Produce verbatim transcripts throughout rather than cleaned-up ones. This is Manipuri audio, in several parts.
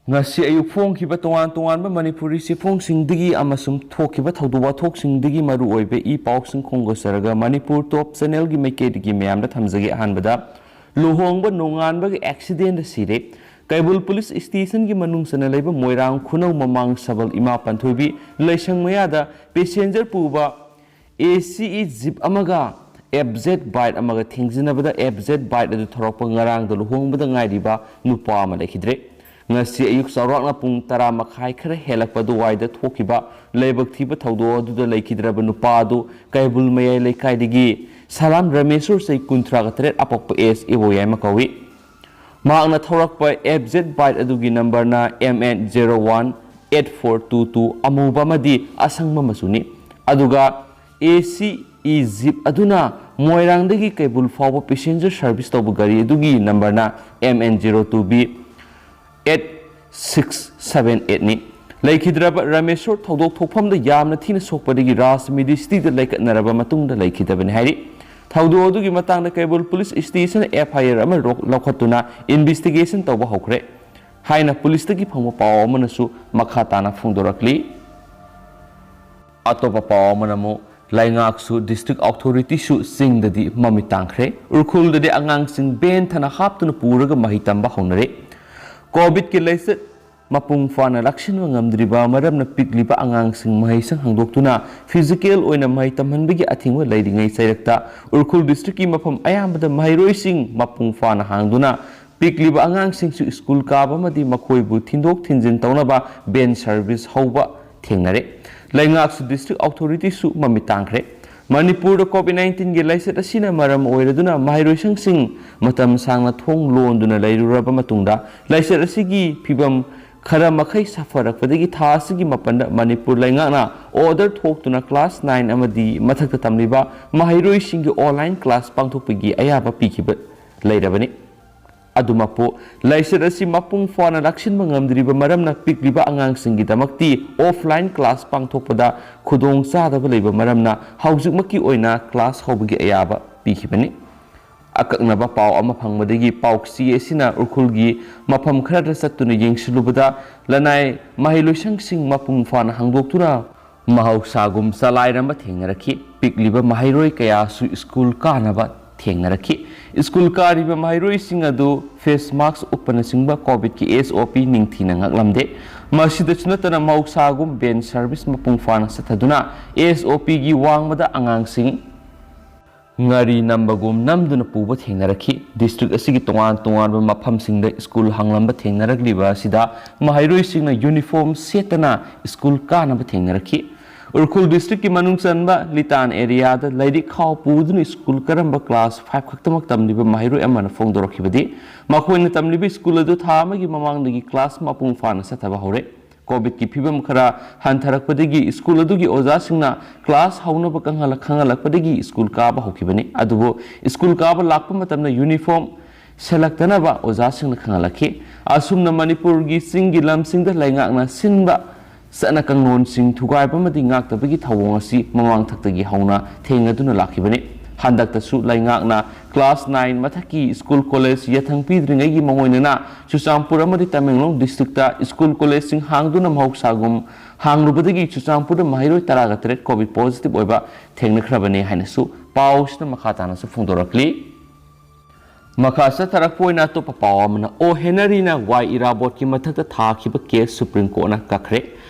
ꯉꯁꯤ ꯑꯌꯨꯛ ꯐꯣꯡꯈꯤꯕ ꯇꯣꯉꯥꯟ ꯇꯣꯉꯥꯟꯕ ꯃꯅꯤꯄꯨꯔꯤ ꯆꯦꯐꯣꯡꯁꯤꯡꯗꯒꯤ ꯑꯃꯁꯨꯡ ꯊꯣꯛꯈꯤꯕ ꯊꯧꯗꯣꯛ ꯋꯥꯊꯣꯛꯁꯤꯡꯗꯒꯤ ꯃꯔꯨꯑꯣꯏꯕ ꯏ ꯄꯥꯎꯁꯤꯡ ꯈꯣꯝꯒꯠꯆꯔꯒ ꯃꯅꯤꯄꯨꯔ ꯇꯣꯞ ꯆꯦꯅꯦꯜꯒꯤ ꯃꯥꯏꯀꯩꯗꯒꯤ ꯃꯌꯥꯝꯗ ꯊꯝꯖꯒꯦ꯫ ꯑꯍꯥꯟꯕꯗ, ꯂꯨꯍꯣꯡꯕ ꯅꯣꯡꯉꯥꯟꯕꯒꯤ ꯑꯦꯛꯁꯤꯗꯦꯟꯗ ꯁꯤꯔꯦ꯫ ꯀꯩꯕꯨꯜ ꯄꯨꯂꯤꯁ ꯁ꯭ꯇꯦꯁꯟꯒꯤ ꯃꯅꯨꯡ ꯆꯟꯅ ꯂꯩꯕ ꯃꯣꯏꯔꯥꯡ ꯈꯨꯅꯧ ꯃꯃꯥꯡ ꯁꯕꯜ ꯏꯃꯥ ꯄꯥꯟꯊꯣꯏꯕꯤ ꯂꯥꯏꯁꯪ ꯃꯌꯥꯗ ꯄꯦꯁꯦꯟꯖꯔ ꯄꯨꯕ ꯑꯦ ꯁꯤ ꯏ ꯖꯤꯞ ꯑꯃꯒ ꯑꯦꯐ ꯖꯦꯠ ꯕꯥꯏꯛ ꯑꯃꯒ ꯊꯦꯡꯖꯤꯟꯅꯕꯗ ꯑꯦꯐ ꯖꯦꯠ ꯕꯥꯏꯛ ꯑꯗꯨ ꯊꯧꯔꯛꯄ ꯉꯔꯥꯡꯗ ꯂꯨꯍꯣꯡꯕꯗ ꯉꯥꯏꯔꯤꯕ ꯅꯨꯄꯥ ꯑꯃ ꯂꯩꯈꯤꯗ꯭ꯔꯦ꯫ ꯉꯁꯤ ꯑꯌꯨꯛ ꯆꯥꯎꯔꯥꯛꯅ ꯄꯨꯡ ꯇꯔꯥ ꯃꯈꯥꯏ ꯈꯔ ꯍꯦꯜꯂꯛꯄ ꯑꯗꯨꯋꯥꯏꯗ ꯊꯣꯛꯈꯤꯕ ꯂꯥꯏꯕꯛ ꯊꯤꯕ ꯊꯧꯗꯣꯛ ꯑꯗꯨꯗ ꯂꯩꯈꯤꯗ꯭ꯔꯕ ꯅꯨꯄꯥ ꯑꯗꯨ ꯀꯩꯕꯨꯜ ꯃꯌꯥꯏ ꯂꯩꯀꯥꯏꯗꯒꯤ ꯁꯂꯥꯝ ꯔꯥꯃꯦꯁꯣꯔ, ꯆꯍꯤ ꯀꯨꯟꯊ꯭ꯔꯥꯒ ꯇꯔꯦꯠ, ꯑꯄꯣꯛꯄ ꯑꯦꯁ ꯏꯕꯣꯌꯥꯏꯃ ꯀꯧꯏ꯫ ꯃꯍꯥꯛꯅ ꯊꯧꯔꯛꯄ ꯑꯦꯐ ꯖꯦꯠ ꯕꯥꯏꯛ ꯑꯗꯨꯒꯤ ꯅꯝꯕꯔꯅ M N zero one eight four two two, ꯑꯃꯨꯕ ꯑꯃꯗꯤ ꯑꯁꯪꯕ ꯃꯆꯨꯅꯤ꯫ ꯑꯗꯨꯒ ꯑꯦ ꯁꯤ ꯏ ꯖꯤꯞ ꯑꯗꯨꯅ ꯃꯣꯏꯔꯥꯡꯗꯒꯤ ꯀꯩꯕꯨꯜ ꯐꯥꯎꯕ ꯄꯦꯁꯦꯟꯖꯔ ꯁꯔꯚꯤꯁ ꯇꯧꯕ ꯒꯥꯔꯤ ꯑꯗꯨꯒꯤ ꯅꯝꯕꯔꯅ M N zero two B eight six seven ꯑꯩꯠꯅꯤ꯫ ꯂꯩꯈꯤꯗ꯭ꯔꯕ ꯔꯥꯃꯦꯁꯣꯔ ꯊꯧꯗꯣꯛ ꯊꯣꯛꯐꯝꯗ ꯌꯥꯝꯅ ꯊꯤꯅ ꯁꯣꯛꯄꯗꯒꯤ ꯔꯥꯖ ꯃꯤꯗꯤꯁꯤꯇꯤꯗ ꯂꯩꯈꯠꯅꯔꯕ ꯃꯇꯨꯡꯗ ꯂꯩꯈꯤꯗꯕꯅꯤ ꯍꯥꯏꯔꯤ꯫ ꯊꯧꯗꯣꯛ ꯑꯗꯨꯒꯤ ꯃꯇꯥꯡꯗ ꯀꯩꯕꯨꯜ ꯄꯨꯂꯤꯁ ꯁ꯭ꯇꯦꯁꯟ ꯑꯦꯐ ꯑꯥꯏ ꯑꯥꯔ ꯑꯃ ꯂꯧ-, ꯂꯧꯈꯠꯇꯨꯅ ꯏꯟꯚꯦꯁꯇꯤꯒꯦꯁꯟ ꯇꯧꯕ ꯍꯧꯈ꯭ꯔꯦ ꯍꯥꯏꯅ ꯄꯨꯂꯤꯁꯇꯒꯤ ꯐꯪꯕ ꯄꯥꯎ ꯑꯃꯅꯁꯨ ꯃꯈꯥ ꯇꯥꯅ ꯐꯣꯡꯗꯣꯔꯛꯂꯤ꯫ ꯑꯇꯣꯞꯄ ꯄꯥꯎ ꯑꯃꯅ ꯑꯃꯨꯛ ꯂꯩꯉꯥꯛꯁꯨ, ꯗꯤꯁꯇ꯭ꯔꯤꯛ ꯑꯣꯊꯣꯔꯤꯇꯤꯁꯨ ꯆꯤꯡꯗꯗꯤ ꯃꯃꯤꯠ ꯇꯥꯡꯈ꯭ꯔꯦ꯫ ꯎꯔꯈꯨꯜꯗꯗꯤ ꯑꯉꯥꯡꯁꯤꯡ ꯚꯦꯟ ꯊꯅ ꯍꯥꯞꯇꯨꯅ ꯄꯨꯔꯒ ꯃꯍꯩ ꯇꯝꯕ ꯍꯧꯅꯔꯦ꯫ ꯀꯣꯚꯤꯗꯀꯤ ꯂꯥꯏꯆꯠ ꯃꯄꯨꯡ ꯐꯥꯅ ꯂꯥꯛꯁꯤꯟꯕ ꯉꯝꯗ꯭ꯔꯤꯕ ꯃꯔꯝꯅ ꯄꯤꯛꯂꯤꯕ ꯑꯉꯥꯡꯁꯤꯡ ꯃꯍꯩꯁꯪ ꯍꯥꯡꯗꯣꯛꯇꯨꯅ ꯐꯤꯖꯤꯀꯦꯜ ꯑꯣꯏꯅ ꯃꯍꯩ ꯇꯝꯍꯟꯕꯒꯤ ꯑꯊꯤꯡꯕ ꯂꯩꯔꯤꯉꯩ ꯆꯩꯔꯛꯇ ꯎꯔꯈꯨꯜ ꯗꯤꯁꯇ꯭ꯔꯤꯛꯀꯤ ꯃꯐꯝ ꯑꯌꯥꯝꯕꯗ ꯃꯍꯩꯔꯣꯏꯁꯤꯡ ꯃꯄꯨꯡ ꯐꯥꯅ ꯍꯥꯡꯗꯨꯅ ꯄꯤꯛꯂꯤꯕ ꯑꯉꯥꯡꯁꯤꯡꯁꯨ ꯁ꯭ꯀꯨꯜ ꯀꯥꯕ ꯑꯃꯗꯤ ꯃꯈꯣꯏꯕꯨ ꯊꯤꯟꯗꯣꯛ ꯊꯤꯟꯖꯤꯟ ꯇꯧꯅꯕ ꯚꯦꯟ ꯁꯔꯚꯤꯁ ꯍꯧꯕ ꯊꯦꯡꯅꯔꯦ꯫ ꯂꯩꯉꯥꯛꯁꯨ, ꯗꯤꯁꯇ꯭ꯔꯤꯛ ꯑꯣꯊꯣꯔꯤꯇꯤꯁꯨ ꯃꯃꯤꯠ ꯇꯥꯡꯈ꯭ꯔꯦ꯫ ꯃꯅꯤꯄꯨꯔꯗ ꯀꯣꯚꯤꯗ ꯅꯥꯏꯟꯇꯤꯟꯒꯤ ꯂꯥꯏꯆꯠ ꯑꯁꯤꯅ ꯃꯔꯝ ꯑꯣꯏꯔꯗꯨꯅ ꯃꯍꯩꯔꯣꯏꯁꯪꯁꯤꯡ ꯃꯇꯝ ꯁꯥꯡꯅ ꯊꯣꯡ ꯂꯣꯟꯗꯨꯅ ꯂꯩꯔꯨꯔꯕ ꯃꯇꯨꯡꯗ ꯂꯥꯏꯆꯠ ꯑꯁꯤꯒꯤ ꯐꯤꯕꯝ ꯈꯔ ꯃꯈꯩ ꯁꯥꯐꯔꯛꯄꯗꯒꯤ ꯊꯥ ꯑꯁꯤꯒꯤ ꯃꯥꯄꯟꯗ ꯃꯅꯤꯄꯨꯔ ꯂꯩꯉꯥꯛꯅ ꯑꯣꯔꯗꯔ ꯊꯣꯛꯇꯨꯅ ꯀ꯭ꯂꯥꯁ ꯅꯥꯏꯟ ꯑꯃꯗꯤ ꯃꯊꯛꯇ ꯇꯝꯂꯤꯕ ꯃꯍꯩꯔꯣꯏꯁꯤꯡꯒꯤ ꯑꯣꯟꯂꯥꯏꯟ ꯀ꯭ꯂꯥꯁ ꯄꯥꯡꯊꯣꯛꯄꯒꯤ ꯑꯌꯥꯕ ꯄꯤꯈꯤꯕ ꯂꯩꯔꯕꯅꯤ꯫ ꯑꯗꯨꯃꯛꯄꯨ, ꯂꯥꯏꯆꯠ ꯑꯁꯤ ꯃꯄꯨꯡ ꯐꯥꯅ ꯂꯥꯛꯁꯤꯟꯕ ꯉꯝꯗ꯭ꯔꯤꯕ ꯃꯔꯝꯅ ꯄꯤꯛꯂꯤꯕ ꯑꯉꯥꯡꯁꯤꯡꯒꯤꯗꯃꯛꯇꯤ ꯑꯣꯐꯂꯥꯏꯟ ꯀ꯭ꯂꯥꯁ ꯄꯥꯡꯊꯣꯛꯄꯗ ꯈꯨꯗꯣꯡ ꯆꯥꯗꯕ ꯂꯩꯕ ꯃꯔꯝꯅ ꯍꯧꯖꯤꯛꯃꯛꯀꯤ ꯑꯣꯏꯅ ꯀ꯭ꯂꯥꯁ ꯍꯧꯕꯒꯤ ꯑꯌꯥꯕ ꯄꯤꯈꯤꯕꯅꯤ꯫ ꯑꯀꯛꯅꯕ ꯄꯥꯎ ꯑꯃ ꯐꯪꯕꯗꯒꯤ ꯄꯥꯎꯆꯦ ꯑꯁꯤꯅ ꯎꯈ꯭ꯔꯨꯜꯒꯤ ꯃꯐꯝ ꯈꯔꯗ ꯆꯠꯇꯨꯅ ꯌꯦꯡꯁꯤꯜꯂꯨꯕꯗ, ꯂꯅꯥꯏ ꯃꯍꯩꯂꯣꯏꯁꯪꯁꯤꯡ ꯃꯄꯨꯡ ꯐꯥꯅ ꯍꯥꯡꯗꯣꯛꯇꯨꯅ, ꯃꯍꯧꯁꯥꯒꯨꯝ ꯆꯂꯥꯏꯔꯝꯕ ꯊꯦꯡꯅꯔꯛꯈꯤ꯫ ꯄꯤꯛꯂꯤꯕ ꯃꯍꯩꯔꯣꯏ ꯀꯌꯥꯁꯨ ꯁ꯭ꯀꯨꯜ ꯀꯥꯅꯕ ꯊꯦꯡꯅꯔꯛꯈꯤ꯫ ꯁ꯭ꯀꯨꯜ ꯀꯥꯔꯤꯕ ꯃꯍꯩꯔꯣꯏꯁꯤꯡ ꯑꯗꯨ ꯐꯦꯁ ꯃꯥꯛꯁ ꯎꯞꯄꯅꯆꯤꯡꯕ ꯀꯣꯚꯤꯗꯀꯤ ꯑꯦꯁ ꯑꯣ ꯄꯤ ꯅꯤꯡꯊꯤꯅ ꯉꯥꯛꯂꯝꯗꯦ꯫ ꯃꯁꯤꯗꯁꯨ ꯅꯠꯇꯅ, ꯃꯍꯧꯁꯥꯒꯨꯝ ꯚꯦꯟ ꯁꯔꯚꯤꯁ ꯃꯄꯨꯡ ꯐꯥꯅ ꯆꯠꯊꯗꯨꯅ ꯑꯦꯁ ꯑꯣ ꯄꯤꯒꯤ ꯋꯥꯡꯃꯗ ꯑꯉꯥꯡꯁꯤꯡ ꯉꯥꯔꯤ ꯅꯝꯕꯒꯨꯝ ꯅꯝꯗꯨꯅ ꯄꯨꯕ ꯊꯦꯡꯅꯔꯛꯈꯤ꯫ ꯗꯤꯁꯇ꯭ꯔꯤꯛ ꯑꯁꯤꯒꯤ ꯇꯣꯉꯥꯟ ꯇꯣꯉꯥꯟꯕ ꯃꯐꯝꯁꯤꯡꯗ ꯁ꯭ꯀꯨꯜ ꯍꯥꯡꯂꯝꯕ ꯊꯦꯡꯅꯔꯛꯂꯤꯕ ꯑꯁꯤꯗ ꯃꯍꯩꯔꯣꯏꯁꯤꯡꯅ ꯌꯨꯅꯤꯐꯣꯔꯝ ꯁꯦꯠꯇꯅ ꯁ꯭ꯀꯨꯜ ꯀꯥꯅꯕ ꯊꯦꯡꯅꯔꯛꯈꯤ꯫ ꯎꯈ꯭ꯔꯨꯜ ꯗꯤꯁꯇ꯭ꯔꯤꯛꯀꯤ ꯃꯅꯨꯡ ꯆꯟꯕ ꯂꯤꯇꯥꯟ ꯑꯦꯔꯤꯌꯥꯗ ꯂꯥꯏꯔꯤꯛ ꯈꯥꯎ ꯄꯨꯗꯨꯅ ꯁ꯭ꯀꯨꯜ ꯀꯔꯝꯕ ꯀ꯭ꯂꯥꯁ ꯐꯥꯏꯚ ꯈꯛꯇꯃꯛ ꯇꯝꯂꯤꯕ ꯃꯍꯩꯔꯣꯏ ꯑꯃꯅ ꯐꯣꯡꯗꯣꯔꯛꯈꯤꯕꯗꯤ, ꯃꯈꯣꯏꯅ ꯇꯝꯂꯤꯕ ꯁ꯭ꯀꯨꯜ ꯑꯗꯨ ꯊꯥ ꯑꯃꯒꯤ ꯃꯃꯥꯡꯗꯒꯤ ꯀ꯭ꯂꯥꯁ ꯃꯄꯨꯡ ꯐꯥꯅ ꯆꯠꯊꯕ ꯍꯧꯔꯦ꯫ ꯀꯣꯚꯤꯗꯀꯤ ꯐꯤꯕꯝ ꯈꯔ ꯍꯟꯊꯔꯛꯄꯗꯒꯤ ꯁ꯭ꯀꯨꯜ ꯑꯗꯨꯒꯤ ꯑꯣꯖꯥꯁꯤꯡꯅ ꯀ꯭ꯂꯥꯁ ꯍꯧꯅꯕ ꯈꯪꯍꯜꯂꯛ-, ꯈꯪꯍꯜꯂꯛꯄꯗꯒꯤ ꯁ꯭ꯀꯨꯜ ꯀꯥꯕ ꯍꯧꯈꯤꯕꯅꯤ꯫ ꯑꯗꯨꯕꯨ ꯁ꯭ꯀꯨꯜ ꯀꯥꯕ ꯂꯥꯛꯄ ꯃꯇꯝꯗ ꯌꯨꯅꯤꯐꯣꯔꯝ ꯁꯦꯜꯂꯛꯇꯅꯕ ꯑꯣꯖꯥꯁꯤꯡꯅ ꯈꯪꯍꯜꯂꯛꯈꯤ꯫ ꯑꯁꯨꯝꯅ ꯃꯅꯤꯄꯨꯔꯒꯤ ꯆꯤꯡꯒꯤ ꯂꯝꯁꯤꯡꯗ ꯂꯩꯉꯥꯛꯅ ꯁꯤꯟꯕ ꯆꯠꯅ ꯀꯥꯡꯂꯣꯟꯁꯤꯡ ꯊꯨꯒꯥꯏꯕ ꯑꯃꯗꯤ ꯉꯥꯛꯇꯕꯒꯤ ꯊꯧꯑꯣꯡ ꯑꯁꯤ ꯃꯃꯥꯡ ꯊꯛꯇꯒꯤ ꯍꯧꯅ ꯊꯦꯡꯅꯗꯨꯅ ꯂꯥꯛꯈꯤꯕꯅꯤ꯫ ꯍꯟꯗꯛꯇꯁꯨ ꯂꯩꯉꯥꯛꯅ ꯀ꯭ꯂꯥꯁ ꯅꯥꯏꯟ ꯃꯊꯛꯀꯤ ꯁ꯭ꯀꯨꯜ ꯀꯣꯂꯦꯖ ꯌꯥꯊꯪ ꯄꯤꯗ꯭ꯔꯤꯉꯩꯒꯤ ꯃꯉꯣꯏꯅꯅ ꯆꯨꯔꯆꯥꯟꯄꯨꯔ ꯑꯃꯗꯤ ꯇꯃꯦꯡꯂꯣꯡ ꯗꯤꯁꯇ꯭ꯔꯤꯛꯇ ꯁ꯭ꯀꯨꯜ ꯀꯣꯂꯦꯖꯁꯤꯡ ꯍꯥꯡꯗꯨꯅ ꯃꯍꯧꯁꯥꯒꯨꯝ ꯍꯥꯡꯂꯨꯕꯗꯒꯤ ꯆꯨꯔꯆꯥꯟꯄꯨꯔꯗ ꯃꯍꯩꯔꯣꯏ ꯇꯔꯥꯒ ꯇꯔꯦꯠ ꯀꯣꯚꯤꯗ ꯄꯣꯖꯤꯇꯤꯚ ꯑꯣꯏꯕ ꯊꯦꯡꯅꯈ꯭ꯔꯕꯅꯤ ꯍꯥꯏꯅꯁꯨ ꯄꯥꯎꯁꯤꯅ ꯃꯈꯥ ꯇꯥꯅꯁꯨ ꯐꯣꯡꯗꯣꯔꯛꯂꯤ꯫ ꯃꯈꯥ ꯆꯠꯊꯔꯛꯄ ꯑꯣꯏꯅ ꯑꯇꯣꯞꯄ ꯄꯥꯎ ꯑꯃꯅ, ꯑꯣ ꯍꯦꯅꯔꯤꯅ ꯋꯥꯏ ꯏꯔꯥꯕꯣꯠꯀꯤ ꯃꯊꯛꯇ ꯊꯥꯈꯤꯕ ꯀꯦꯁ ꯁꯨꯄ꯭ꯔꯤꯝ ꯀꯣꯔꯠꯅ ꯀꯛꯈ꯭ꯔꯦ꯫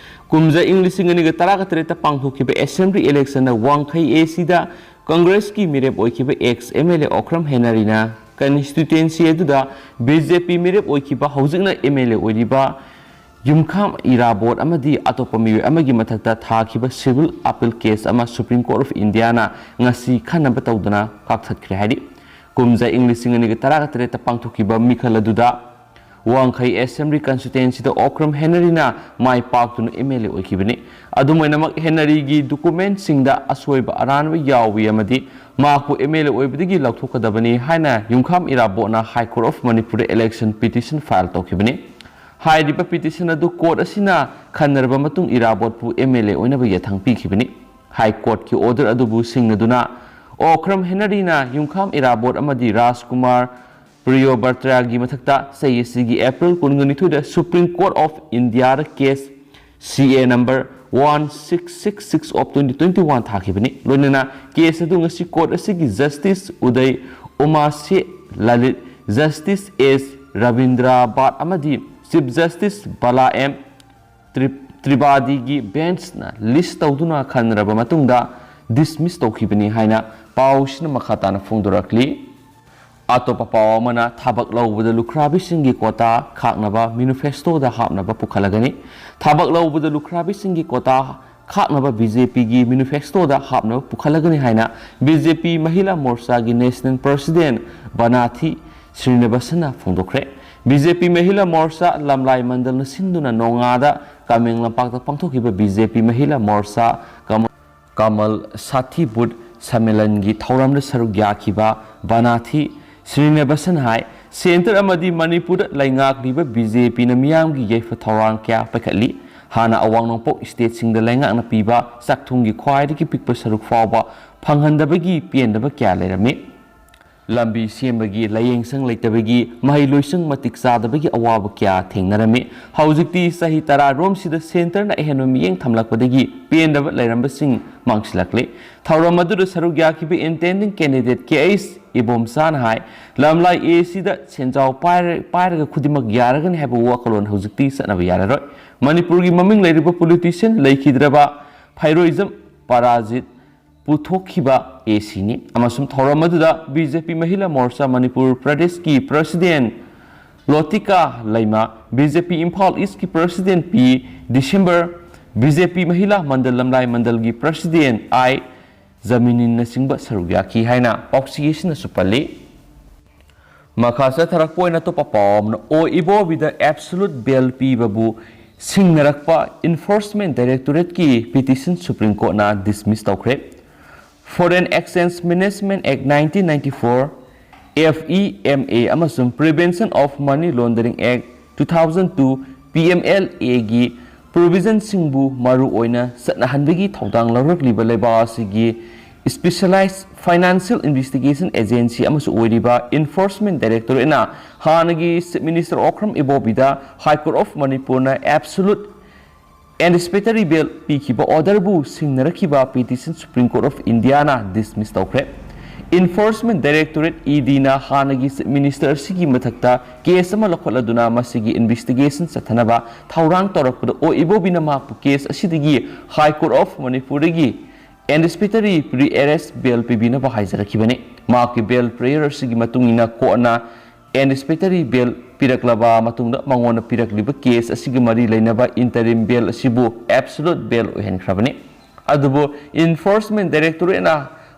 ꯀꯨꯝꯖꯥ ꯏꯪ ꯂꯤꯁꯤꯡ ꯑꯅꯤꯒ ꯇꯔꯥꯒ ꯇꯔꯦꯠꯇ ꯄꯥꯡꯊꯣꯛꯈꯤꯕ ꯑꯦꯁꯦꯝꯕ꯭ꯂꯤ ꯏꯂꯦꯛꯁꯟꯗ ꯋꯥꯡꯈꯩ ꯑꯦ ꯁꯤꯗ ꯀꯪꯒ꯭ꯔꯦꯁꯀꯤ ꯃꯤꯔꯦꯞ ꯑꯣꯏꯈꯤꯕ ex M L A Okram ꯍꯦꯅꯔꯤꯅ ꯀꯟꯁꯇꯤꯇ꯭ꯋꯦꯟꯁꯤ ꯑꯗꯨꯗ ꯕꯤ ꯖꯦ ꯄꯤ ꯃꯤꯔꯦꯞ ꯑꯣꯏꯈꯤꯕ, ꯍꯧꯖꯤꯛꯅ ꯑꯦꯝ ꯑꯦꯜ ꯑꯦ ꯑꯣꯏꯔꯤꯕ ꯌꯨꯝꯈꯥꯝ ꯏꯔꯥꯕꯣꯠ ꯑꯃꯗꯤ ꯑꯇꯣꯞꯄ ꯃꯤꯑꯣꯏ ꯑꯃꯒꯤ ꯃꯊꯛꯇ ꯊꯥꯈꯤꯕ ꯁꯤꯚꯤꯜ ꯑꯄꯤꯜ ꯀꯦꯁ ꯑꯃ ꯁꯨꯄ꯭ꯔꯤꯝ ꯀꯣꯔꯠ ꯑꯣꯐ ꯏꯟꯗꯤꯌꯥꯅ ꯉꯁꯤ ꯈꯟꯅꯕ ꯇꯧꯗꯨꯅ ꯀꯛꯊꯠꯈ꯭ꯔꯦ ꯍꯥꯏꯔꯤ꯫ ꯀꯨꯝꯖꯥ ꯏꯪ ꯂꯤꯁꯤꯡ ꯑꯅꯤꯒ ꯇꯔꯥꯒ ꯇꯔꯦꯠꯇ ꯄꯥꯡꯊꯣꯛꯈꯤꯕ ꯃꯤꯈꯜ ꯑꯗꯨꯗ ꯋꯥꯡꯈꯩ ꯑꯦꯁꯦꯝꯕ꯭ꯂꯤ ꯀꯟꯁꯇꯤꯇ꯭ꯋꯦꯟꯁꯤꯗ ꯑꯣꯀ꯭ꯔꯝ ꯍꯦꯅꯔꯤꯅ ꯃꯥꯏ ꯄꯥꯛꯇꯨꯅ ꯑꯦꯝ ꯑꯦꯜ ꯑꯦ ꯑꯣꯏꯈꯤꯕꯅꯤ꯫ ꯑꯗꯨꯝ ꯑꯣꯏꯅꯃꯛ, ꯍꯦꯅꯔꯤꯒꯤ ꯗꯣꯀꯨꯃꯦꯟꯁꯤꯡꯗ ꯑꯁꯣꯏꯕ ꯑꯔꯥꯟꯕ ꯌꯥꯎꯏ ꯑꯃꯗꯤ ꯃꯍꯥꯛꯄꯨ ꯑꯦꯝ ꯑꯦꯜ ꯑꯦ ꯑꯣꯏꯕꯗꯒꯤ ꯂꯧꯊꯣꯛꯀꯗꯕꯅꯤ ꯍꯥꯏꯅ ꯌꯨꯝꯈꯥꯝ ꯏꯔꯥꯕꯣꯠꯅ ꯍꯥꯏ ꯀꯣꯔꯠ ꯑꯣꯐ ꯃꯅꯤꯄꯨꯔꯗ ꯏꯂꯦꯛꯁꯟ ꯄꯤꯇꯤꯁꯟ ꯐꯥꯏꯜ ꯇꯧꯈꯤꯕꯅꯤ꯫ ꯍꯥꯏꯔꯤꯕ ꯄꯤꯇꯤꯁꯟ ꯑꯗꯨ ꯀꯣꯔꯠ ꯑꯁꯤꯅ ꯈꯟꯅꯔꯕ ꯃꯇꯨꯡ ꯏꯔꯥꯕꯣꯠꯄꯨ ꯑꯦꯝ ꯑꯦꯜ ꯑꯦ ꯑꯣꯏꯅꯕ ꯌꯥꯊꯪ ꯄꯤꯈꯤꯕꯅꯤ꯫ ꯍꯥꯏ ꯀꯣꯔꯠꯀꯤ ꯑꯣꯔꯗꯔ ꯑꯗꯨꯕꯨ ꯁꯤꯡꯅꯗꯨꯅ ꯑꯣꯈ꯭ꯔꯝ ꯍꯦꯅꯔꯤꯅ ꯌꯨꯝꯈꯥꯝ ꯏꯔꯥꯕꯣꯠ ꯑꯃꯗꯤ ꯔꯥꯖꯀꯨꯃꯥꯔ ꯄ꯭ꯔꯤꯌꯣꯕꯔꯇ꯭ꯔꯥꯒꯤ ꯃꯊꯛꯇ ꯆꯍꯤ ꯑꯁꯤꯒꯤ ꯑꯦꯄ꯭ꯔꯤꯜ ꯀꯨꯟꯒ ꯅꯤꯊꯣꯏꯗ Supreme Court of Indiaꯗ case C A number one six six six of twenty twenty one ꯊꯥꯈꯤꯕꯅꯤ꯫ ꯂꯣꯏꯅꯅ case ꯑꯗꯨ ꯉꯁꯤ court ꯑꯁꯤꯒꯤ Justice ꯎꯗꯩ ꯎꯃꯥꯁꯦ Lalit, Justice S Rabindra ꯚꯥꯠ ꯑꯃꯗꯤ Chief Justice ꯕꯂꯥ ꯑꯦꯝ ꯇ꯭ꯔꯤ-, ꯇ꯭ꯔꯤꯄꯥꯗꯤꯒꯤ ꯕꯦꯟꯁꯅ ꯂꯤꯁ ꯇꯧꯗꯨꯅ ꯈꯟꯅꯔꯕ ꯃꯇꯨꯡꯗ dismiss ꯇꯧꯈꯤꯕꯅꯤ ꯍꯥꯏꯅ ꯄꯥꯎꯁꯤꯅ ꯃꯈꯥ ꯇꯥꯅ ꯐꯣꯡꯗꯣꯔꯛꯂꯤ꯫ ꯑꯇꯣꯞꯄ ꯄꯥꯎ ꯑꯃꯅ ꯊꯕꯛ ꯂꯧꯕꯗ ꯂꯨꯈ꯭ꯔꯥꯕꯤꯁꯤꯡꯒꯤ quota ꯈꯥꯛꯅꯕ manifestoꯗ ꯍꯥꯞꯅꯕ ꯄꯨꯈꯠꯂꯒꯅꯤ꯫ ꯊꯕꯛ ꯂꯧꯕꯗ ꯂꯨꯈ꯭ꯔꯥꯕꯤꯁꯤꯡꯒꯤ quota ꯈꯥꯛꯅꯕ BJPꯒꯤ manifestoꯗ ꯍꯥꯞꯅꯕ ꯄꯨꯈꯠꯂꯒꯅꯤ ꯍꯥꯏꯅ BJP ꯃꯍꯤꯂꯥ ꯃꯣꯔꯆꯥꯒꯤ National President ꯕꯅꯥꯊꯤ ꯁ꯭ꯔꯤꯅꯤꯕꯥꯁꯟꯅ ꯐꯣꯡꯗꯣꯛꯈ꯭ꯔꯦ꯫ BJP ꯃꯍꯤꯂꯥ ꯃꯣꯔꯆꯥ ꯂꯝꯂꯥꯏ ꯃꯟꯗꯜꯅ ꯁꯤꯟꯗꯨꯅ ꯅꯣꯡꯉꯥꯗ ꯀꯃꯦꯡ ꯂꯝꯄꯥꯛꯇ ꯄꯥꯡꯊꯣꯛꯈꯤꯕ BJP ꯃꯍꯤꯂꯥ ꯃꯣꯔꯆꯥ ꯀꯃ-, ꯀꯃꯜ ꯁꯥꯊꯤ ꯕꯨꯠ ꯁꯝꯃꯦꯂꯟꯒꯤ ꯊꯧꯔꯝꯗ ꯁꯔꯨꯛ ꯌꯥꯈꯤꯕ ꯕꯅꯥꯊꯤ ꯁ꯭ꯔꯤꯅꯤꯕꯥꯁꯟ ꯍꯥꯏ, centre ꯑꯃꯗꯤ ꯃꯅꯤꯄꯨꯔꯗ ꯂꯩꯉꯥꯛꯂꯤꯕ BJPꯅ ꯃꯤꯌꯥꯝꯒꯤ ꯌꯥꯏꯐ ꯊꯧꯔꯥꯡ ꯀꯌꯥ ꯄꯥꯏꯈꯠꯂꯤ꯫ ꯍꯥꯟꯅ ꯑꯋꯥꯡ ꯅꯣꯡꯄꯣꯛ stateꯁꯤꯡꯗ ꯂꯩꯉꯥꯛꯅ ꯄꯤꯕ ꯆꯥꯛꯊꯨꯝꯒꯤ ꯈ꯭ꯋꯥꯏꯗꯒꯤ ꯄꯤꯛꯄ ꯁꯔꯨꯛ ꯐꯥꯎꯕ ꯐꯪꯍꯟꯗꯕꯒꯤ ꯄꯦꯟꯗꯕ ꯀꯌꯥ ꯂꯩꯔꯝꯃꯤ꯫ ꯂꯝꯕꯤ ꯁꯦꯝꯕꯒꯤ, ꯂꯥꯏꯌꯦꯡꯁꯪ ꯂꯩꯇꯕꯒꯤ, ꯃꯍꯩ ꯂꯣꯏꯁꯪ ꯃꯇꯤꯛ ꯆꯥꯗꯕꯒꯤ ꯑꯋꯥꯕ ꯀꯌꯥ ꯊꯦꯡꯅꯔꯝꯃꯤ꯫ ꯍꯧꯖꯤꯛꯇꯤ ꯆꯍꯤ ꯇꯔꯥ ꯔꯣꯝꯁꯤꯗ centreꯅ ꯑꯍꯦꯟꯕ ꯃꯤꯠꯌꯦꯡ ꯊꯝꯂꯛꯄꯗꯒꯤ ꯄꯦꯟꯗꯕ ꯂꯩꯔꯝꯕꯁꯤꯡ ꯃꯥꯡꯁꯤꯜꯂꯛꯂꯦ꯫ ꯊꯧꯔꯝ ꯑꯗꯨꯗ ꯁꯔꯨꯛ ꯌꯥꯈꯤꯕ intending candidate K H ꯏꯕꯣꯝꯆꯥꯅ ꯍꯥꯏ, ꯂꯝꯂꯥꯏ ACꯗ ꯁꯦꯟꯖꯥꯎ ꯄꯥꯏꯔ-, ꯄꯥꯏꯔꯒ ꯈꯨꯗꯤꯡꯃꯛ ꯌꯥꯔꯒꯅꯤ ꯍꯥꯏꯕ ꯋꯥꯈꯜꯂꯣꯟ ꯍꯧꯖꯤꯛꯇꯤ ꯆꯠꯅꯕ ꯌꯥꯔꯔꯣꯏ꯫ ꯃꯅꯤꯄꯨꯔꯒꯤ ꯃꯃꯤꯡ ꯂꯩꯔꯕ politician ꯂꯩꯈꯤꯗ꯭ꯔꯕ ꯐꯩꯔꯣꯏꯖꯝ ꯄꯔꯥꯖꯤꯠ ꯄꯨꯊꯣꯛꯈꯤꯕ ACꯅꯤ꯫ ꯑꯃꯁꯨꯡ ꯊꯧꯔꯝ ꯑꯗꯨꯗ BJP ꯃꯍꯤꯂꯥ ꯃꯣꯔꯆꯥ ꯃꯅꯤꯄꯨꯔ ꯄ꯭ꯔꯗꯦꯁꯀꯤ President ꯂꯣꯇꯤꯀꯥ ꯂꯩꯃ, BJP ꯏꯝꯐꯥꯜ Eastꯀꯤ President P December, BJP Mahila Mandal Lamlai ꯃꯟꯗꯜꯒꯤ President I ꯖꯃꯤꯅꯤꯟꯅꯆꯤꯡꯕ ꯁꯔꯨꯛ ꯌꯥꯈꯤ ꯍꯥꯏꯅ ꯄꯥꯎꯆꯦ ꯑꯁꯤꯅꯁꯨ ꯄꯜꯂꯤ꯫ ꯃꯈꯥ ꯆꯠꯊꯔꯛꯄ ꯑꯣꯏꯅ ꯑꯇꯣꯞꯄ ꯄꯥꯎ ꯑꯃꯅ, ꯑꯣ ꯏꯕꯣꯕꯤꯗ absolute bail ꯄꯤꯕꯕꯨ ꯁꯤꯡꯅꯔꯛꯄ Enforcement Directorateꯀꯤ petition Supreme Courtꯅ dismiss ꯇꯧꯈ꯭ꯔꯦ꯫ Foreign Exchange Management Act nineteen ninety-four, F E M A, ꯑꯃꯁꯨꯡ Prevention of Money Laundering Act two thousand two, P M L Aꯒꯤ provisionꯁꯤꯡꯕꯨ ꯃꯔꯨ ꯑꯣꯏꯅ ꯆꯠꯅꯍꯟꯕꯒꯤ ꯊꯧꯗꯥꯡ ꯂꯧꯔꯛꯂꯤꯕ ꯂꯩꯕꯥꯛ ꯑꯁꯤꯒꯤ Specialized Financial Investigation Agency ꯑꯃꯁꯨ ꯑꯣꯏꯔꯤꯕ Enforcement Directorateꯅ ꯍꯥꯟꯅꯒꯤ Chief Minister Okram ꯏꯕꯣꯕꯤꯗ High Court of ꯃꯅꯤꯄꯨꯔꯅ absolute anticipatory bail ꯄꯤꯈꯤꯕ orderꯕꯨ ꯁꯤꯡꯅꯔꯛꯈꯤꯕ petition Supreme Court of Indiaꯅ dismiss ꯇꯧꯈ꯭ꯔꯦ꯫ Enforcement Directorate, EDꯅ ꯍꯥꯟꯅꯒꯤ Chief Minister ꯑꯁꯤꯒꯤ ꯃꯊꯛꯇ case ꯑꯃ ꯂꯧꯈꯠꯂꯗꯨꯅ ꯃꯁꯤꯒꯤ investigation ꯆꯠꯊꯅꯕ ꯊꯧꯔꯥꯡ ꯇꯧꯔꯛꯄꯗ ꯑꯣ ꯏꯕꯣꯕꯤꯅ ꯃꯍꯥꯛꯄꯨ case ꯑꯁꯤꯗꯒꯤ High Court of ꯃꯅꯤꯄꯨꯔꯗꯒꯤ anticipatory pre-arrest bail ꯄꯤꯕꯤꯅꯕ ꯍꯥꯏꯖꯔꯛꯈꯤꯕꯅꯤ꯫ ꯃꯍꯥꯛꯀꯤ bail prayer ꯑꯁꯤꯒꯤ ꯃꯇꯨꯡ ꯏꯟꯅ courtꯅ anticipatory bail ꯄꯤꯔꯛꯂꯕ ꯃꯇꯨꯡꯗ ꯃꯉꯣꯟꯗ ꯄꯤꯔꯛꯂꯤꯕ case ꯑꯁꯤꯒ ꯃꯔꯤ ꯂꯩꯅꯕ interim bail ꯑꯁꯤꯕꯨ absolute bail ꯑꯣꯏꯍꯟꯈ꯭ꯔꯕꯅꯤ꯫ ꯑꯗꯨꯕꯨ Enforcement Directorateꯅ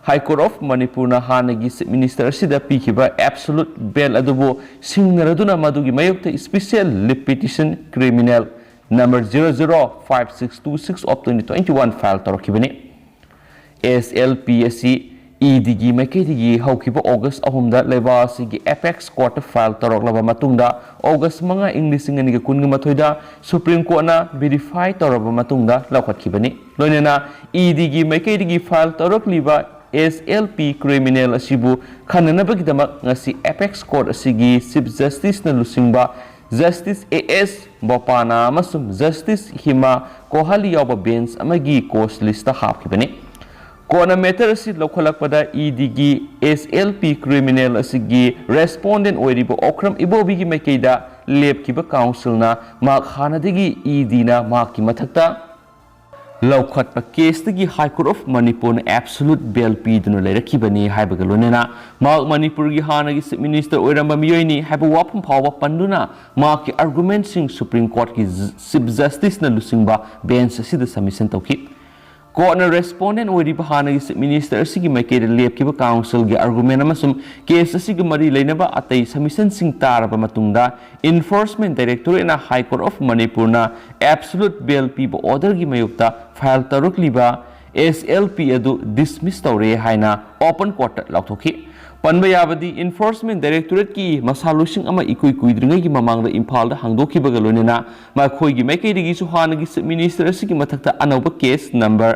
High Court of ꯃꯅꯤꯄꯨꯔꯅ ꯍꯥꯟꯅꯒꯤ Chief Minister ꯑꯁꯤꯗ ꯄꯤꯈꯤꯕ absolute bail ꯑꯗꯨꯕꯨ ꯁꯤꯡꯅꯔꯗꯨꯅ ꯃꯗꯨꯒꯤ ꯃꯥꯌꯣꯛꯇ special leave petition criminal number zero zero five six two six of twenty twenty one file ꯇꯧꯔꯛꯈꯤꯕꯅꯤ꯫ SLP ꯑꯁꯤ EDꯒꯤ ꯃꯥꯏꯀꯩꯗꯒꯤ ꯍꯧꯈꯤꯕ August ꯑꯍꯨꯝꯗ ꯂꯩꯕꯥꯛ ꯑꯁꯤꯒꯤ apex courtꯇ file ꯇꯧꯔꯛꯂꯕ ꯃꯇꯨꯡꯗ August ꯃꯉꯥ, ꯏꯪ ꯂꯤꯁꯤꯡ ꯑꯅꯤꯒ ꯀꯨꯟꯒ ꯃꯥꯊꯣꯏꯗ Supreme Courtꯅ verify ꯇꯧꯔꯕ ꯃꯇꯨꯡꯗ ꯂꯧꯈꯠꯈꯤꯕꯅꯤ꯫ ꯂꯣꯏꯅꯅ EDꯒꯤ ꯃꯥꯏꯀꯩꯗꯒꯤ file ꯇꯧꯔꯛꯂꯤꯕ SLP criminal ꯑꯁꯤꯕꯨ ꯈꯟꯅꯅꯕꯒꯤꯗꯃꯛ ꯉꯁꯤ apex court ꯑꯁꯤꯒꯤ Chief Justiceꯅ ꯂꯨꯆꯤꯡꯕ Justice A S Bopanna ꯑꯃꯁꯨꯡ Justice ꯍꯤꯃꯥ ꯀꯣꯍꯂꯤ ꯌꯥꯎꯕ bench ꯑꯃꯒꯤ cause listꯇ ꯍꯥꯞꯈꯤꯕꯅꯤ꯫ Courtꯅ matter ꯑꯁꯤ ꯂꯧꯈꯠꯂꯛꯄꯗ EDꯒꯤ SLP criminal ꯑꯁꯤꯒꯤ respondent ꯑꯣꯏꯔꯤꯕ ꯑꯣꯀ꯭ꯔꯝ ꯏꯕꯣꯕꯤꯒꯤ ꯃꯥꯏꯀꯩꯗ ꯂꯦꯞꯈꯤꯕ counselꯅ ꯃꯍꯥꯛ ꯍꯥꯟꯅꯗꯒꯤ EDꯅ ꯃꯍꯥꯛꯀꯤ ꯃꯊꯛꯇ ꯂꯧꯈꯠꯄ caseꯇꯒꯤ High Court of ꯃꯅꯤꯄꯨꯔꯅ absolute bail ꯄꯤꯗꯨꯅ ꯂꯩꯔꯛꯈꯤꯕꯅꯤ ꯍꯥꯏꯕꯒ ꯂꯣꯏꯅꯅ ꯃꯍꯥꯛ ꯃꯅꯤꯄꯨꯔꯒꯤ ꯍꯥꯟꯅꯒꯤ Chief Minister ꯑꯣꯏꯔꯝꯕ ꯃꯤꯑꯣꯏꯅꯤ ꯍꯥꯏꯕ ꯋꯥꯐꯝ ꯐꯥꯎꯕ ꯄꯟꯗꯨꯅ ꯃꯍꯥꯛꯀꯤ argumentꯁꯤꯡ Supreme Courtꯀꯤ Chief Justiceꯅ ꯂꯨꯆꯤꯡꯕ bench ꯑꯁꯤꯗ submission ꯇꯧꯈꯤ꯫ Courtꯅ respondent ꯑꯣꯏꯔꯤꯕ ꯍꯥꯟꯅꯒꯤ Chief Minister ꯑꯁꯤꯒꯤ ꯃꯥꯏꯀꯩꯗ ꯂꯦꯞꯈꯤꯕ counselꯒꯤ argument ꯑꯃꯁꯨꯡ case ꯑꯁꯤꯒ ꯃꯔꯤ ꯂꯩꯅꯕ ꯑꯇꯩ submissionꯁꯤꯡ ꯇꯥꯔꯕ ꯃꯇꯨꯡꯗ Enforcement Directorateꯅ High Court of ꯃꯅꯤꯄꯨꯔꯅ absolute bail ꯄꯤꯕ orderꯒꯤ ꯃꯥꯌꯣꯛꯇ file ꯇꯧꯔꯛꯂꯤꯕ SLP ꯑꯗꯨ dismiss ꯇꯧꯔꯦ ꯍꯥꯏꯅ open courtꯇ ꯂꯥꯎꯊꯣꯛꯈꯤ꯫ ꯄꯟꯕ ꯌꯥꯕꯗꯤ Enforcement Directorateꯀꯤ ꯃꯁꯥꯂꯣꯏꯁꯤꯡ ꯑꯃ ꯏꯀꯨꯏ ꯀꯨꯏꯗ꯭ꯔꯤꯉꯩꯒꯤ ꯃꯃꯥꯡꯗ ꯏꯝꯐꯥꯜꯗ ꯍꯥꯡꯗꯣꯛꯈꯤꯕꯒ ꯂꯣꯏꯅꯅ ꯃꯈꯣꯏꯒꯤ ꯃꯥꯏꯀꯩꯗꯒꯤꯁꯨ ꯍꯥꯟꯅꯒꯤ Chief Minister ꯑꯁꯤꯒꯤ ꯃꯊꯛꯇ ꯑꯅꯧꯕ case number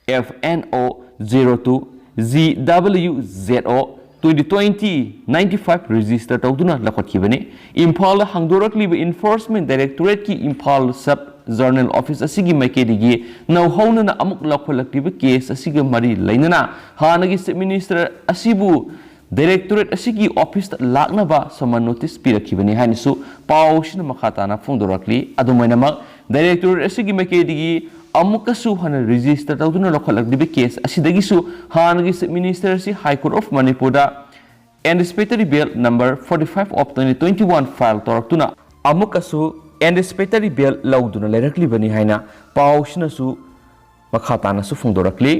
F N O zero two G W Z O twenty twenty ninety five register ꯇꯧꯗꯨꯅ ꯂꯧꯈꯠꯈꯤꯕꯅꯤ꯫ ꯏꯝꯐꯥꯜꯗ ꯍꯥꯡꯗꯣꯔꯛꯂꯤꯕ Enforcement Directorateꯀꯤ Imphal Sub Zonal Office ꯑꯁꯤꯒꯤ ꯃꯥꯏꯀꯩꯗꯒꯤ ꯅꯧꯍꯧꯅꯅ ꯑꯃꯨꯛ ꯂꯧꯈꯠꯂꯛꯂꯤꯕ case ꯑꯁꯤꯒ ꯃꯔꯤ ꯂꯩꯅꯅ ꯍꯥꯟꯅꯒꯤ Chief Minister ꯑꯁꯤꯕꯨ Directorate ꯑꯁꯤꯒꯤ officeꯇ ꯂꯥꯛꯅꯕ summon notice ꯄꯤꯔꯛꯈꯤꯕꯅꯤ ꯍꯥꯏꯅꯁꯨ ꯄꯥꯎꯁꯤꯅ ꯃꯈꯥ ꯇꯥꯅ ꯐꯣꯡꯗꯣꯔꯛꯂꯤ꯫ ꯑꯗꯨꯝ ꯑꯣꯏꯅꯃꯛ, Directorate ꯑꯁꯤꯒꯤ ꯃꯥꯏꯀꯩꯗꯒꯤ ꯑꯃꯨꯛꯀꯁꯨ ꯍꯟꯅ register ꯇꯧꯗꯨꯅ ꯂꯧꯈꯠꯂꯛꯂꯤꯕ case ꯑꯁꯤꯗꯒꯤꯁꯨ ꯍꯥꯟꯅꯒꯤ Chief Minister ꯑꯁꯤ High Court of ꯃꯅꯤꯄꯨꯔꯗ anticipatory bail number forty five of twenty twenty one file ꯇꯧꯔꯛꯇꯨꯅ ꯑꯃꯨꯛꯀꯁꯨ anticipatory bail ꯂꯧꯗꯨꯅ ꯂꯩꯔꯛꯂꯤꯕꯅꯤ ꯍꯥꯏꯅ ꯄꯥꯎꯁꯤꯅꯁꯨ ꯃꯈꯥ ꯇꯥꯅꯁꯨ ꯐꯣꯡꯗꯣꯔꯛꯂꯤ꯫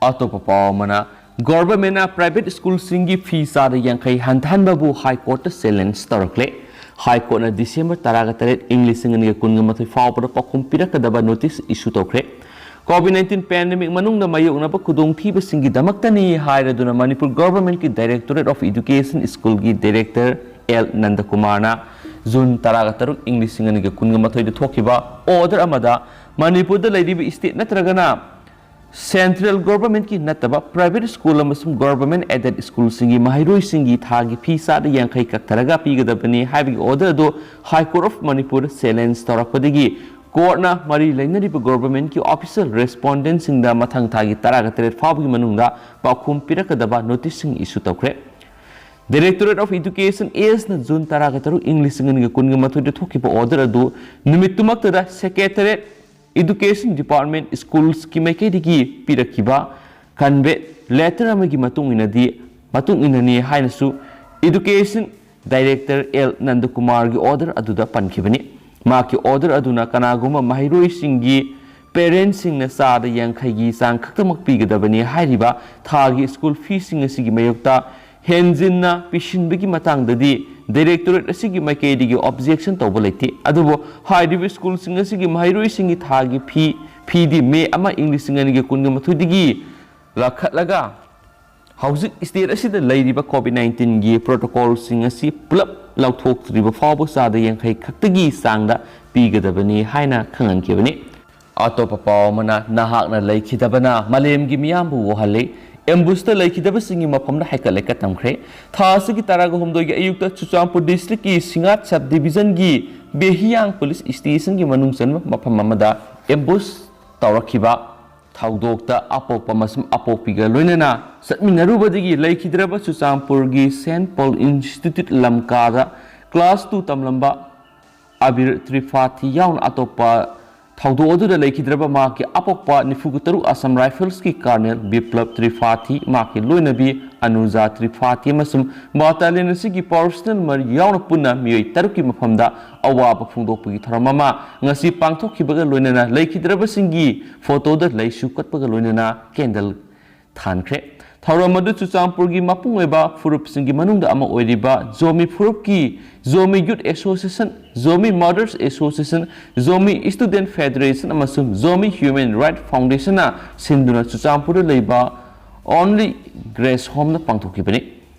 ꯑꯇꯣꯞꯄ ꯄꯥꯎ ꯑꯃꯅ, Governmentꯅ private schoolꯁꯤꯡꯒꯤ fee ꯆꯥꯗ ꯌꯥꯡꯈꯩ ꯍꯟꯊꯍꯟꯕꯕꯨ High Courtꯇ challenge ꯇꯧꯔꯛꯂꯦ꯫ High Courtꯅ December ꯇꯔꯥꯒ ꯇꯔꯦꯠ, ꯏꯪ ꯂꯤꯁꯤꯡ ꯑꯅꯤꯒ ꯀꯨꯟꯒ ꯃꯥꯊꯣꯏ ꯐꯥꯎꯕꯗ ꯄꯥꯎꯈꯨꯝ ꯄꯤꯔꯛꯀꯗꯕ notice issue ꯇꯧꯈ꯭ꯔꯦ꯫ COVID nineteen pandemic ꯃꯅꯨꯡꯗ ꯃꯥꯌꯣꯛꯅꯕ ꯈꯨꯗꯣꯡꯊꯤꯕꯁꯤꯡꯒꯤꯗꯃꯛꯇꯅꯤ ꯍꯥꯏꯔꯗꯨꯅ Manipur Governmentꯀꯤ Directorate of Education Schoolꯒꯤ Director ꯑꯦꯜ ꯅꯟꯗꯀꯨꯃꯥꯔꯅ June ꯇꯔꯥꯒ ꯇꯔꯨꯛ, ꯏꯪ ꯂꯤꯁꯤꯡ ꯑꯅꯤꯒ ꯀꯨꯟꯒ ꯃꯥꯊꯣꯏꯗ ꯊꯣꯛꯈꯤꯕ order ꯑꯃꯗ ꯃꯅꯤꯄꯨꯔꯗ ꯂꯩꯔꯤꯕ state ꯅꯠꯇ꯭ꯔꯒꯅ Central Governmentꯀꯤ ꯅꯠꯇꯕ private school ꯑꯃꯁꯨꯡ government aided schoolꯁꯤꯡꯒꯤ ꯃꯍꯩꯔꯣꯏꯁꯤꯡꯒꯤ ꯊꯥꯒꯤ fee ꯆꯥꯗ ꯌꯥꯡꯈꯩ ꯀꯛꯊꯔꯒ ꯄꯤꯒꯗꯕꯅꯤ ꯍꯥꯏꯕꯒꯤ order ꯑꯗꯨ High Court of ꯃꯅꯤꯄꯨꯔꯗ challenge ꯇꯧꯔꯛꯄꯗꯒꯤ courtꯅ ꯃꯔꯤ ꯂꯩꯅꯔꯤꯕ governmentꯀꯤ official respondentꯁꯤꯡꯗ ꯃꯊꯪ ꯊꯥꯒꯤ ꯇꯔꯥꯒ ꯇꯔꯦꯠ ꯐꯥꯎꯕꯒꯤ ꯃꯅꯨꯡꯗ ꯄꯥꯎꯈꯨꯝ ꯄꯤꯔꯛꯀꯗꯕ noticeꯁꯤꯡ issue ꯇꯧꯈ꯭ꯔꯦ꯫ Directorate of Education ꯑꯦꯁꯅ June ꯇꯔꯥꯒ ꯇꯔꯨꯛ, ꯏꯪ ꯂꯤꯁꯤꯡ ꯑꯅꯤꯒ ꯀꯨꯟꯒ ꯃꯥꯊꯣꯏꯗ ꯊꯣꯛꯈꯤꯕ order ꯑꯗꯨ ꯅꯨꯃꯤꯠꯇꯨꯃꯛꯇꯗ Secretariat, Education Department, Schools ꯀꯤ ꯃꯥꯏꯀꯩꯗꯒꯤ ꯄꯤꯔꯛꯈꯤꯕ convey letter ꯑꯃꯒꯤ ꯃꯇꯨꯡ ꯏꯟꯅꯗꯤ, ꯃꯇꯨꯡ ꯏꯟꯅꯅꯤ ꯍꯥꯏꯅꯁꯨ Education Director ꯑꯦꯜ ꯅꯟꯗꯀꯨꯃꯥꯔꯒꯤ order ꯑꯗꯨꯗ ꯄꯟꯈꯤꯕꯅꯤ꯫ ꯃꯍꯥꯛꯀꯤ order ꯑꯗꯨꯅ ꯀꯅꯥꯒꯨꯝꯕ ꯃꯍꯩꯔꯣꯏꯁꯤꯡꯒꯤ parentꯁꯤꯡꯅ ꯆꯥꯗ ꯌꯥꯡꯈꯩꯒꯤ ꯆꯥꯡ ꯈꯛꯇꯃꯛ ꯄꯤꯒꯗꯕꯅꯤ ꯍꯥꯏꯔꯤꯕ ꯊꯥꯒꯤ school feeꯁꯤꯡ ꯑꯁꯤꯒꯤ ꯃꯥꯌꯣꯛꯇ ꯍꯦꯟꯖꯤꯟꯅ ꯄꯤꯁꯤꯟꯕꯒꯤ ꯃꯇꯥꯡꯗꯗꯤ Directorate ꯑꯁꯤꯒꯤ ꯃꯥꯏꯀꯩꯗꯒꯤ objection ꯇꯧꯕ ꯂꯩꯇꯦ꯫ ꯑꯗꯨꯕꯨ ꯍꯥꯏꯔꯤꯕ schoolꯁꯤꯡ ꯑꯁꯤꯒꯤ ꯃꯍꯩꯔꯣꯏꯁꯤꯡꯒꯤ ꯊꯥꯒꯤ fee, feeꯗꯤ May ꯑꯃ, ꯏꯪ ꯂꯤꯁꯤꯡ ꯑꯅꯤꯒ ꯀꯨꯟꯒ ꯃꯥꯊꯣꯏꯗꯒꯤ ꯂꯥꯈꯠꯂꯒ ꯍꯧꯖꯤꯛ state ꯑꯁꯤꯗ ꯂꯩꯔꯤꯕ COVID nineteenꯒꯤ protocolꯁꯤꯡ ꯑꯁꯤ ꯄꯨꯂꯞ ꯂꯧꯊꯣꯛꯇ꯭ꯔꯤꯕ ꯐꯥꯎꯕ ꯆꯥꯗ ꯌꯥꯡꯈꯩ ꯈꯛꯇꯒꯤ ꯆꯥꯡꯗ ꯄꯤꯒꯗꯕꯅꯤ ꯍꯥꯏꯅ ꯈꯪꯍꯟꯈꯤꯕꯅꯤ꯫ ꯑꯇꯣꯞꯄ ꯄꯥꯎ ꯑꯃꯅ, ꯅꯍꯥꯛꯅ ꯂꯩꯈꯤꯗꯕꯅ ꯃꯥꯂꯦꯝꯒꯤ ꯃꯤꯌꯥꯝꯕꯨ ꯋꯥꯍꯜꯂꯤ꯫ ꯑꯦꯝꯕꯨꯁꯇ ꯂꯩꯈꯤꯗꯕꯁꯤꯡꯒꯤ ꯃꯐꯝꯗ ꯍꯥꯏꯀꯠ ꯂꯩꯀꯠ ꯇꯝꯈ꯭ꯔꯦ꯫ ꯊꯥ ꯑꯁꯤꯒꯤ ꯇꯔꯥꯒ ꯍꯨꯝꯗꯣꯏꯒꯤ ꯑꯌꯨꯛꯇ ꯆꯨꯔꯆꯥꯟꯄꯨꯔ ꯗꯤꯁꯇ꯭ꯔꯤꯛꯀꯤ ꯁꯤꯡꯉꯥꯠ ꯁꯕ ꯗꯤꯕꯤꯖꯟꯒꯤ ꯕꯦꯍꯤꯌꯥꯡ ꯄꯨꯂꯤꯁ ꯁ꯭ꯇꯦꯁꯟꯒꯤ ꯃꯅꯨꯡ ꯆꯟꯕ ꯃꯐꯝ ꯑꯃꯗ ꯑꯦꯝꯕꯨꯁ ꯇꯧꯔꯛꯈꯤꯕ ꯊꯧꯗꯣꯛꯇ ꯑꯄꯣꯛꯄ ꯑꯃꯁꯨꯡ ꯑꯄꯣꯛꯄꯤꯒ ꯂꯣꯏꯅꯅ ꯆꯠꯃꯤꯟꯅꯔꯨꯕꯗꯒꯤ ꯂꯩꯈꯤꯗ꯭ꯔꯕ ꯆꯨꯔꯆꯥꯟꯄꯨꯔꯒꯤ ꯁꯦꯟꯠ ꯄꯣꯜ ꯏꯟꯁꯇꯤꯇ꯭ꯌꯨꯠ ꯂꯝꯀꯥꯗ ꯀ꯭ꯂꯥꯁ ꯇꯨ ꯇꯝꯂꯝꯕ ꯑꯕꯤꯔ ꯇ꯭ꯔꯤꯐꯥꯊꯤ ꯌꯥꯎꯅ ꯑꯇꯣꯞꯄ ꯊꯧꯗꯣꯛ ꯑꯗꯨꯗ ꯂꯩꯈꯤꯗ꯭ꯔꯕ ꯃꯍꯥꯛꯀꯤ ꯑꯄꯣꯛꯄ ꯅꯤꯐꯨꯒ ꯇꯔꯨꯛ ꯑꯁꯥꯝ ꯔꯥꯏꯐꯜꯁꯀꯤ ꯀꯔꯅꯦꯜ ꯕꯤꯄ꯭ꯂꯕ ꯇ꯭ꯔꯤꯐꯥꯊꯤ, ꯃꯍꯥꯛꯀꯤ ꯂꯣꯏꯅꯕꯤ ꯑꯅꯨꯖꯥ ꯇ꯭ꯔꯤꯐꯥꯊꯤ ꯑꯃꯁꯨꯡ ꯕꯥꯇꯥꯂꯤꯌꯟ ꯑꯁꯤꯒꯤ ꯄꯔꯁꯅꯦꯜ ꯃꯔꯤ ꯌꯥꯎꯅ ꯄꯨꯟꯅ ꯃꯤꯑꯣꯏ ꯇꯔꯨꯛꯀꯤ ꯃꯐꯝꯗ ꯑꯋꯥꯕ ꯐꯣꯡꯗꯣꯛꯄꯒꯤ ꯊꯧꯔꯝ ꯑꯃ ꯉꯁꯤ ꯄꯥꯡꯊꯣꯛꯈꯤꯕꯒ ꯂꯣꯏꯅꯅ ꯂꯩꯈꯤꯗ꯭ꯔꯕꯁꯤꯡꯒꯤ ꯐꯣꯇꯣꯗ ꯂꯩꯁꯨ ꯀꯠꯄꯒ ꯂꯣꯏꯅꯅ ꯀꯦꯟꯗꯜ ꯊꯥꯟꯈ꯭ꯔꯦ꯫ ꯊꯧꯔꯝ ꯑꯗꯨ ꯆꯨꯔꯆꯥꯟꯄꯨꯔꯒꯤ ꯃꯄꯨꯡ ꯑꯣꯏꯕ ꯐꯨꯔꯨꯞꯁꯤꯡꯒꯤ ꯃꯅꯨꯡꯗ ꯑꯃ ꯑꯣꯏꯔꯤꯕ ꯖꯣꯃꯤ ꯐꯨꯔꯨꯞꯀꯤ Zomi youth association, Zomi mothers association, Zomi student federation ꯑꯃꯁꯨꯡ ꯖꯣꯃꯤ ꯍ꯭ꯌꯨꯃꯦꯟ ꯔꯥꯏꯠ ꯐꯥꯎꯟꯗꯦꯁꯟꯅ ꯁꯤꯟꯗꯨꯅ ꯆꯨꯔꯆꯥꯟꯄꯨꯔꯗ ꯂꯩꯕ ꯑꯣꯟꯂꯤ ꯒ꯭ꯔꯦꯁ ꯍꯣꯝꯗ ꯄꯥꯡꯊꯣꯛꯈꯤꯕꯅꯤ꯫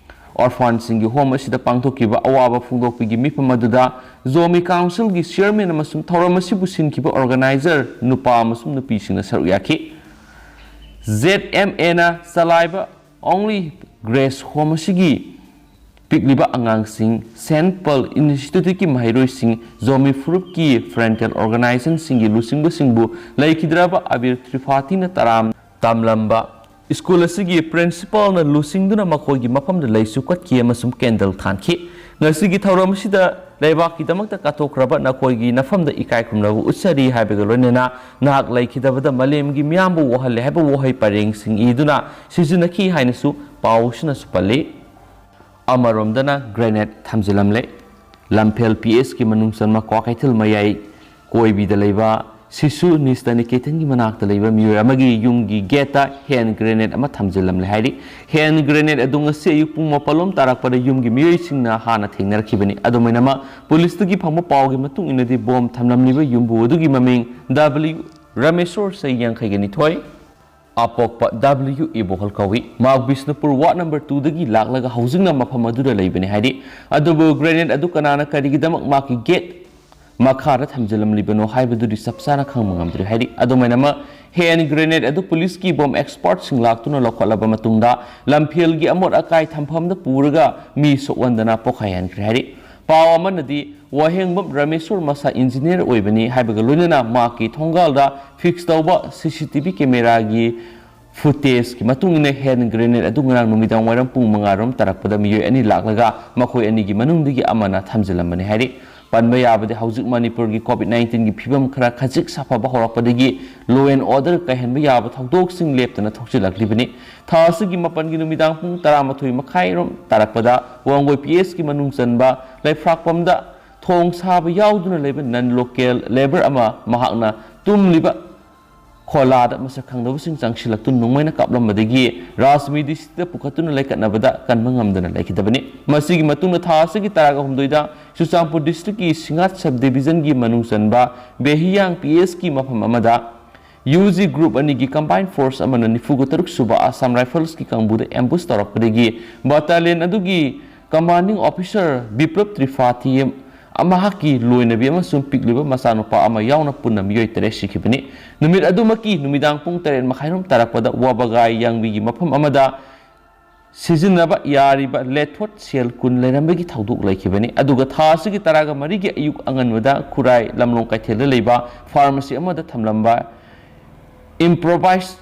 ꯑꯣꯔꯐꯥꯟꯁꯤꯡꯒꯤ ꯍꯣꯝ ꯑꯁꯤꯗ ꯄꯥꯡꯊꯣꯛꯈꯤꯕ ꯑꯋꯥꯕ ꯐꯣꯡꯗꯣꯛꯄꯒꯤ ꯃꯤꯐꯝ ꯑꯗꯨꯗ ꯖꯣꯃꯤ ꯀꯥꯎꯟꯁꯤꯜꯒꯤ ꯆꯤꯌꯔꯃꯦꯟ ꯑꯃꯁꯨꯡ ꯊꯧꯔꯝ ꯑꯁꯤꯕꯨ ꯁꯤꯟꯈꯤꯕ ꯑꯣꯔꯒꯅꯥꯏꯖꯔ ꯅꯨꯄꯥ ꯑꯃꯁꯨꯡ ꯅꯨꯄꯤꯁꯤꯡꯅ ꯁꯔꯨꯛ ꯌꯥꯈꯤ꯫ ꯖꯦꯗ ꯑꯦꯝ ꯑꯦꯅ ꯆꯂꯥꯏꯕ ꯑꯣꯟꯂꯤ ꯒ꯭ꯔꯦꯁ ꯍꯣꯝ ꯑꯁꯤꯒꯤ ꯄꯤꯛꯂꯤꯕ ꯑꯉꯥꯡꯁꯤꯡ, ꯁꯦꯟꯠ ꯄꯣꯜ ꯏꯟꯁꯇꯤꯇ꯭ꯌꯨꯠꯀꯤ ꯃꯍꯩꯔꯣꯏꯁꯤꯡ, ꯖꯣꯃꯤ ꯐꯨꯔꯨꯞꯀꯤ ꯄꯦꯔꯦꯟꯇꯦꯜ ꯑꯣꯔꯒꯅꯥꯏꯖꯦꯁꯟꯁꯤꯡꯒꯤ ꯂꯨꯆꯤꯡꯕꯁꯤꯡꯕꯨ ꯂꯩꯈꯤꯗ꯭ꯔꯕ ꯑꯕꯤꯔ ꯇ꯭ꯔꯤꯐꯥꯊꯤꯅ ꯇꯔꯥꯝ ꯇꯝꯂꯝꯕ ꯁ꯭ꯀꯨꯜ ꯑꯁꯤꯒꯤ ꯄ꯭ꯔꯤꯟꯁꯤꯄꯥꯜꯅ ꯂꯨꯆꯤꯡꯗꯨꯅ ꯃꯈꯣꯏꯒꯤ ꯃꯐꯝꯗ ꯂꯩꯁꯨ ꯀꯠꯈꯤ ꯑꯃꯁꯨꯡ ꯀꯦꯟꯗꯜ ꯊꯥꯟꯈꯤ꯫ ꯉꯁꯤꯒꯤ ꯊꯧꯔꯝ ꯑꯁꯤꯗ ꯂꯩꯕꯥꯛꯀꯤꯗꯃꯛꯇ ꯀꯠꯊꯣꯛꯈ꯭ꯔꯕ ꯅꯈꯣꯏꯒꯤ ꯅꯐꯝꯗ ꯏꯀꯥꯏ ꯈꯨꯝꯅꯕ ꯎꯠꯆꯔꯤ ꯍꯥꯏꯕꯒ ꯂꯣꯏꯅꯅ ꯅꯍꯥꯛ ꯂꯩꯈꯤꯗꯕꯗ ꯃꯥꯂꯦꯝꯒꯤ ꯃꯤꯌꯥꯝꯕꯨ ꯋꯥꯍꯜꯂꯦ ꯍꯥꯏꯕ ꯋꯥꯍꯩ ꯄꯔꯦꯡꯁꯤꯡ ꯏꯗꯨꯅ ꯁꯤꯖꯤꯟꯅꯈꯤ ꯍꯥꯏꯅꯁꯨ ꯄꯥꯎ ꯑꯁꯤꯅꯁꯨ ꯄꯜꯂꯤ꯫ ꯑꯃꯔꯣꯝꯗꯅ ꯒ꯭ꯔꯦꯅꯦꯗ ꯊꯝꯖꯤꯜꯂꯝꯂꯦ꯫ ꯂꯝꯐꯦꯜ ꯄꯤ ꯑꯦꯁꯀꯤ ꯃꯅꯨꯡ ꯆꯟꯕ ꯀ꯭ꯋꯥꯀꯩꯊꯦꯜ ꯃꯌꯥꯏ ꯀꯣꯏꯕꯤꯗ ꯂꯩꯕ ꯁꯤꯁꯨ ꯅꯤꯁꯇꯅꯤꯀꯦꯇꯟꯒꯤ ꯃꯅꯥꯛꯇ ꯂꯩꯕ ꯃꯤꯑꯣꯏ ꯑꯃꯒꯤ ꯌꯨꯝꯒꯤ ꯒꯦꯠꯇ ꯍꯦꯟ ꯒ꯭ꯔꯦꯅꯦꯗ ꯑꯃ ꯊꯝꯖꯤꯜꯂꯝꯂꯦ ꯍꯥꯏꯔꯤ꯫ ꯍꯦꯟ ꯒ꯭ꯔꯦꯅꯦꯗ ꯑꯗꯨ ꯉꯁꯤ ꯑꯌꯨꯛ ꯄꯨꯡ ꯃꯥꯄꯜꯂꯣꯝ ꯇꯥꯔꯛꯄꯗ ꯌꯨꯝꯒꯤ ꯃꯤꯑꯣꯏꯁꯤꯡꯅ ꯍꯥꯟꯅ ꯊꯦꯡꯅꯔꯛꯈꯤꯕꯅꯤ꯫ ꯑꯗꯨꯃꯥꯏꯅꯃꯛ ꯄꯨꯂꯤꯁꯇꯒꯤ ꯐꯪꯕ ꯄꯥꯎꯒꯤ ꯃꯇꯨꯡ ꯏꯟꯅꯗꯤ ꯕꯣꯝ ꯊꯝꯂꯝꯂꯤꯕ ꯌꯨꯝꯕꯨ ꯑꯗꯨꯒꯤ ꯃꯃꯤꯡ ꯗꯕ꯭ꯂꯤꯌꯨ ꯔꯥꯃꯦꯁꯣꯔ, ꯆꯍꯤ ꯌꯥꯡꯈꯩꯒ ꯅꯤꯊꯣꯏ, ꯑꯄꯣꯛꯄ ꯗꯕ꯭ꯂꯤꯌꯨ ꯏꯕꯣꯍꯜ ꯀꯧꯏ꯫ ꯃꯍꯥꯛ ꯕꯤꯁꯅꯨꯄꯨꯔ ꯋꯥꯔꯗ ꯅꯝꯕꯔ ꯇꯨꯗꯒꯤ ꯂꯥꯛꯂꯒ ꯍꯧꯖꯤꯛꯅ ꯃꯐꯝ ꯑꯗꯨꯗ ꯂꯩꯕꯅꯤ ꯍꯥꯏꯔꯤ꯫ ꯑꯗꯨꯕꯨ ꯒ꯭ꯔꯦꯅꯦꯗ ꯑꯗꯨ ꯀꯅꯥꯅ ꯀꯔꯤꯒꯤꯗꯃꯛ ꯃꯍꯥꯛꯀꯤ ꯒꯦꯠ ꯃꯈꯥꯗ ꯊꯝꯖꯤꯜꯂꯝꯂꯤꯕꯅꯣ ꯍꯥꯏꯕꯗꯨꯗꯤ ꯆꯞ ꯆꯥꯅ ꯈꯪꯕ ꯉꯝꯗ꯭ꯔꯤ꯫ ꯍꯥꯏꯗꯤ, ꯑꯗꯨꯃꯥꯏꯅꯃꯛ ꯍꯦꯟ ꯒ꯭ꯔꯦꯅꯦꯗ ꯑꯗꯨ ꯄꯨꯂꯤꯁꯀꯤ ꯕꯣꯝ ꯑꯦꯛꯁꯄꯔꯠꯁꯤꯡ ꯂꯥꯛꯇꯨꯅ ꯂꯧꯈꯠꯂꯕ ꯃꯇꯨꯡꯗ ꯂꯝꯐꯦꯜꯒꯤ ꯑꯃꯣꯠ ꯑꯀꯥꯏ ꯊꯝꯐꯝꯗ ꯄꯨꯔꯒ ꯃꯤ ꯁꯣꯛꯍꯟꯗꯅ ꯄꯣꯈꯥꯏꯍꯟꯈ꯭ꯔꯦ ꯍꯥꯏꯔꯤ꯫ ꯄꯥꯎ ꯑꯃꯅꯗꯤ ꯋꯥꯍꯦꯡꯕꯝ ꯔꯥꯃꯦꯁꯣꯔ ꯃꯁꯥ ꯏꯟꯖꯤꯅꯤꯌꯔ ꯑꯣꯏꯕꯅꯤ ꯍꯥꯏꯕꯒ ꯂꯣꯏꯅꯅ ꯃꯍꯥꯛꯀꯤ ꯊꯣꯡꯒꯥꯜꯗ ꯐꯤꯛꯁ ꯇꯧꯕ ꯁꯤ ꯁꯤ ꯇꯤ ꯚꯤ ꯀꯦꯃꯦꯔꯥꯒꯤ ꯐꯨꯇꯦꯖꯀꯤ ꯃꯇꯨꯡ ꯏꯟꯅ ꯍꯦꯟ ꯒ꯭ꯔꯦꯅꯦꯗ ꯑꯗꯨ ꯉꯔꯥꯡ ꯅꯨꯃꯤꯗꯥꯡ ꯋꯥꯏꯔꯝ ꯄꯨꯡ ꯃꯉꯥ ꯔꯣꯝ ꯇꯥꯔꯛꯄꯗ ꯃꯤꯑꯣꯏ ꯑꯅꯤ ꯂꯥꯛꯂꯒ ꯃꯈꯣꯏ ꯑꯅꯤꯒꯤ ꯃꯅꯨꯡꯗꯒꯤ ꯑꯃꯅ ꯊꯝꯖꯤꯜꯂꯝꯕꯅꯤ ꯍꯥꯏꯔꯤ꯫ ꯄꯟꯕ ꯌꯥꯕꯗꯤ ꯍꯧꯖꯤꯛ ꯃꯅꯤꯄꯨꯔꯒꯤ ꯀꯣꯚꯤꯗ ꯅꯥꯏꯟꯇꯤꯟꯒꯤ ꯐꯤꯕꯝ ꯈꯔ ꯈꯖꯤꯛ ꯁꯥꯐꯕ ꯍꯧꯔꯛꯄꯗꯒꯤ ꯂꯣ ꯑꯦꯟ ꯑꯣꯔꯗꯔ ꯀꯥꯏꯍꯟꯕ ꯌꯥꯕ ꯊꯧꯗꯣꯛꯁꯤꯡ ꯂꯦꯞꯇꯅ ꯊꯣꯛꯆꯤꯜꯂꯛꯂꯤꯕꯅꯤ꯫ ꯊꯥ ꯑꯁꯤꯒꯤ ꯃꯥꯄꯟꯒꯤ ꯅꯨꯃꯤꯗꯥꯡ ꯄꯨꯡ ꯇꯔꯥꯃꯥꯊꯣꯏ ꯃꯈꯥꯏꯔꯣꯝ ꯇꯥꯔꯛꯄꯗ ꯋꯥꯡꯒꯣꯏ ꯄꯤ ꯑꯦꯁꯀꯤ ꯃꯅꯨꯡ ꯆꯟꯕ ꯂꯩꯐ꯭ꯔꯥꯛꯄꯝꯗ ꯊꯣꯡ ꯁꯥꯕ ꯌꯥꯎꯗꯨꯅ ꯂꯩꯕ ꯅꯟ ꯂꯣꯀꯦꯜ ꯂꯦꯕꯔ ꯑꯃ ꯃꯍꯥꯛꯅ ꯇꯨꯝꯂꯤꯕ ꯈꯣꯂꯥꯗ ꯃꯁꯛ ꯈꯪꯗꯕꯁꯤꯡ ꯆꯪꯁꯤꯜꯂꯛꯇꯨꯅ ꯅꯣꯡꯃꯩꯅ ꯀꯥꯞꯂꯝꯕꯗꯒꯤ ꯔꯥꯖꯃꯤꯗꯤ ꯁꯤꯗ ꯄꯨꯈꯠꯇꯨꯅ ꯂꯩꯈꯠꯅꯕꯗ ꯀꯟꯕ ꯉꯝꯗꯅ ꯂꯩꯈꯤꯗꯕꯅꯤ꯫ ꯃꯁꯤꯒꯤ ꯃꯇꯨꯡꯗ ꯊꯥ ꯑꯁꯤꯒꯤ ꯇꯔꯥꯒ ꯍꯨꯝꯗꯣꯏꯗ ꯆꯨꯔꯆꯥꯟꯄꯨꯔ ꯗꯤꯁꯇ꯭ꯔꯤꯛꯀꯤ ꯁꯤꯡꯉꯥꯠ ꯁꯕ ꯗꯤꯕꯤꯖꯟꯒꯤ ꯃꯅꯨꯡ ꯆꯟꯕ ꯕꯦꯍꯤꯌꯥꯡ ꯄꯤ ꯑꯦꯁꯀꯤ ꯃꯐꯝ ꯑꯃꯗ ꯌꯨ ꯖꯤ ꯒ꯭ꯔꯨꯞ ꯑꯅꯤꯒꯤ ꯀꯝꯕꯥꯏꯟ ꯐꯣꯔꯁ ꯑꯃꯅ ꯅꯤꯐꯨꯒ ꯇꯔꯨꯛ ꯁꯨꯕ ꯑꯁꯥꯝ ꯔꯥꯏꯐꯜꯁꯀꯤ ꯀꯥꯡꯕꯨꯗ ꯑꯦꯝꯕꯨꯁ ꯇꯧꯔꯛꯄꯗꯒꯤ ꯕꯇꯥꯂꯤꯌꯟ ꯑꯗꯨꯒꯤ ꯀꯃꯥꯟꯗꯤꯡ ꯑꯣꯐꯤꯁꯔ ꯕꯤꯄ꯭ꯂꯕ ꯇ꯭ꯔꯤꯄꯥꯊꯤ ꯃꯍꯥꯛꯀꯤ ꯂꯣꯏꯅꯕꯤ ꯑꯃꯁꯨꯡ ꯄꯤꯛꯂꯤꯕ ꯃꯆꯥꯅꯨꯄꯥ ꯑꯃ ꯌꯥꯎꯅ ꯄꯨꯟꯅ ꯃꯤꯑꯣꯏ ꯇꯔꯦꯠ ꯁꯤꯈꯤꯕꯅꯤ꯫ ꯅꯨꯃꯤꯠ ꯑꯗꯨꯃꯛꯀꯤ ꯅꯨꯃꯤꯗꯥꯡ ꯄꯨꯡ ꯇꯔꯦꯠ ꯃꯈꯥꯏꯔꯣꯝ ꯇꯥꯔꯛꯄꯗ ꯋꯥꯕꯒꯥꯏ ꯌꯥꯡꯕꯤꯒꯤ ꯃꯐꯝ ꯑꯃꯗ ꯁꯤꯖꯤꯟꯅꯕ ꯌꯥꯔꯤꯕ ꯂꯦꯊꯣꯠ ꯁꯦꯜ ꯀꯨꯟ ꯂꯩꯔꯝꯕꯒꯤ ꯊꯧꯗꯣꯛ ꯂꯩꯈꯤꯕꯅꯤ꯫ ꯑꯗꯨꯒ ꯊꯥ ꯑꯁꯤꯒꯤ ꯇꯔꯥꯒ ꯃꯔꯤꯒꯤ ꯑꯌꯨꯛ ꯑꯉꯟꯕꯗ ꯈꯨꯔꯥꯏ ꯂꯝꯂꯣꯡ ꯀꯩꯊꯦꯜꯗ ꯂꯩꯕ ꯐꯥꯔꯃꯥꯁꯤ ꯑꯃꯗ ꯊꯝꯂꯝꯕ ꯏꯝꯄ꯭ꯔꯣꯚꯥꯏꯁ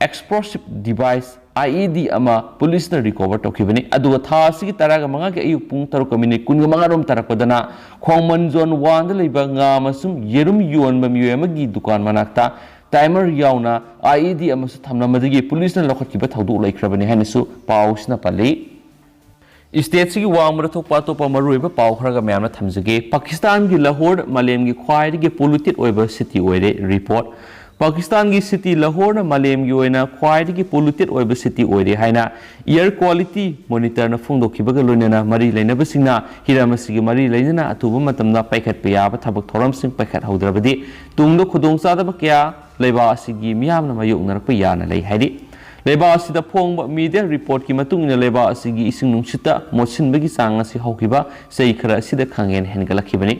ꯑꯦꯛꯁꯄ꯭ꯂꯣꯁꯤꯚ ꯗꯤꯚꯥꯏꯁ, ꯑꯥꯏ ꯏ ꯗꯤ, ꯑꯃ ꯄꯨꯂꯤꯁꯅ ꯔꯤꯀꯣꯚꯔ ꯇꯧꯈꯤꯕꯅꯤ꯫ ꯑꯗꯨꯒ ꯊꯥ ꯑꯁꯤꯒꯤ ꯇꯔꯥꯒ ꯃꯉꯥꯒꯤ ꯑꯌꯨꯛ ꯄꯨꯡ ꯇꯔꯨꯛꯀ ꯃꯤꯅꯤꯠ ꯀꯨꯟꯒ ꯃꯉꯥ ꯔꯣꯝ ꯇꯥꯔꯛꯄꯗꯅ ꯈꯣꯡꯃꯟ ꯖꯣꯟ ꯋꯥꯟꯗ ꯂꯩꯕ ꯉꯥ ꯑꯃꯁꯨꯡ ꯌꯦꯔꯨꯝ ꯌꯣꯟꯕ ꯃꯤꯑꯣꯏ ꯑꯃꯒꯤ ꯗꯨꯀꯥꯟ ꯃꯅꯥꯛꯇ ꯇꯥꯏꯃꯔ ꯌꯥꯎꯅ ꯑꯥꯏ ꯏ ꯗꯤ ꯑꯃꯁꯨ ꯊꯝꯂꯝꯕꯗꯒꯤ ꯄꯨꯂꯤꯁꯅ ꯂꯧꯈꯠꯈꯤꯕ ꯊꯧꯗꯣꯛ ꯂꯩꯈ꯭ꯔꯕꯅꯤ ꯍꯥꯏꯅꯁꯨ ꯄꯥꯎꯁꯤꯅ ꯄꯜꯂꯤ꯫ ꯁ꯭ꯇꯦꯠꯁꯤꯒꯤ ꯋꯥꯡꯃꯗ ꯊꯣꯛꯄ ꯑꯇꯣꯞꯄ ꯃꯔꯨꯑꯣꯏꯕ ꯄꯥꯎ ꯈꯔꯒ ꯃꯌꯥꯝꯅ ꯊꯝꯖꯒꯦ꯫ ꯄꯥꯀꯤꯁꯇꯥꯟꯒꯤ ꯂꯍꯣꯔ ꯃꯥꯂꯦꯝꯒꯤ ꯈ꯭ꯋꯥꯏꯗꯒꯤ ꯄꯣꯂꯨꯇꯦꯗ ꯑꯣꯏꯕ ꯁꯤꯇꯤ ꯑꯣꯏꯔꯦ꯫ ꯔꯤꯄꯣꯔꯠ꯫ ꯄꯥꯀꯤꯁꯇꯥꯟꯒꯤ ꯁꯤꯇꯤ ꯂꯍꯣꯔꯅ ꯃꯥꯂꯦꯝꯒꯤ ꯑꯣꯏꯅ ꯈ꯭ꯋꯥꯏꯗꯒꯤ ꯄꯣꯂꯨꯇꯦꯗ ꯑꯣꯏꯕ ꯁꯤꯇꯤ ꯑꯣꯏꯔꯦ ꯍꯥꯏꯅ ꯏꯌꯔ ꯀ꯭ꯋꯥꯂꯤꯇꯤ ꯃꯣꯅꯤꯇꯔꯅ ꯐꯣꯡꯗꯣꯛꯈꯤꯕꯒ ꯂꯣꯏꯅꯅ ꯃꯔꯤ ꯂꯩꯅꯕꯁꯤꯡꯅ ꯍꯤꯔꯝ ꯑꯁꯤꯒꯤ ꯃꯔꯤ ꯂꯩꯅꯅ ꯑꯊꯨꯕ ꯃꯇꯝꯗ ꯄꯥꯏꯈꯠꯄ ꯌꯥꯕ ꯊꯕꯛ ꯊꯧꯔꯝꯁꯤꯡ ꯄꯥꯏꯈꯠꯍꯧꯗ꯭ꯔꯕꯗꯤ ꯇꯨꯡꯗ ꯈꯨꯗꯣꯡꯆꯥꯗꯕ ꯀꯌꯥ ꯂꯩꯕꯥꯛ ꯑꯁꯤꯒꯤ ꯃꯤꯌꯥꯝꯅ ꯃꯥꯌꯣꯛꯅꯔꯛꯄ ꯌꯥꯅ ꯂꯩ ꯍꯥꯏꯔꯤ꯫ ꯂꯩꯕꯥꯛ ꯑꯁꯤꯗ ꯐꯣꯡꯕ ꯃꯤꯗꯤꯌꯥ ꯔꯤꯄꯣꯔꯠꯀꯤ ꯃꯇꯨꯡ ꯏꯟꯅ, ꯂꯩꯕꯥꯛ ꯑꯁꯤꯒꯤ ꯏꯁꯤꯡ ꯅꯨꯡꯁꯤꯠꯇ ꯃꯣꯠꯁꯤꯟꯕꯒꯤ ꯆꯥꯡ ꯑꯁꯤ ꯍꯧꯈꯤꯕ ꯆꯍꯤ ꯈꯔ ꯑꯁꯤꯗ ꯈꯪꯍꯦꯟ ꯍꯦꯟꯒꯠꯂꯛꯈꯤꯕꯅꯤ꯫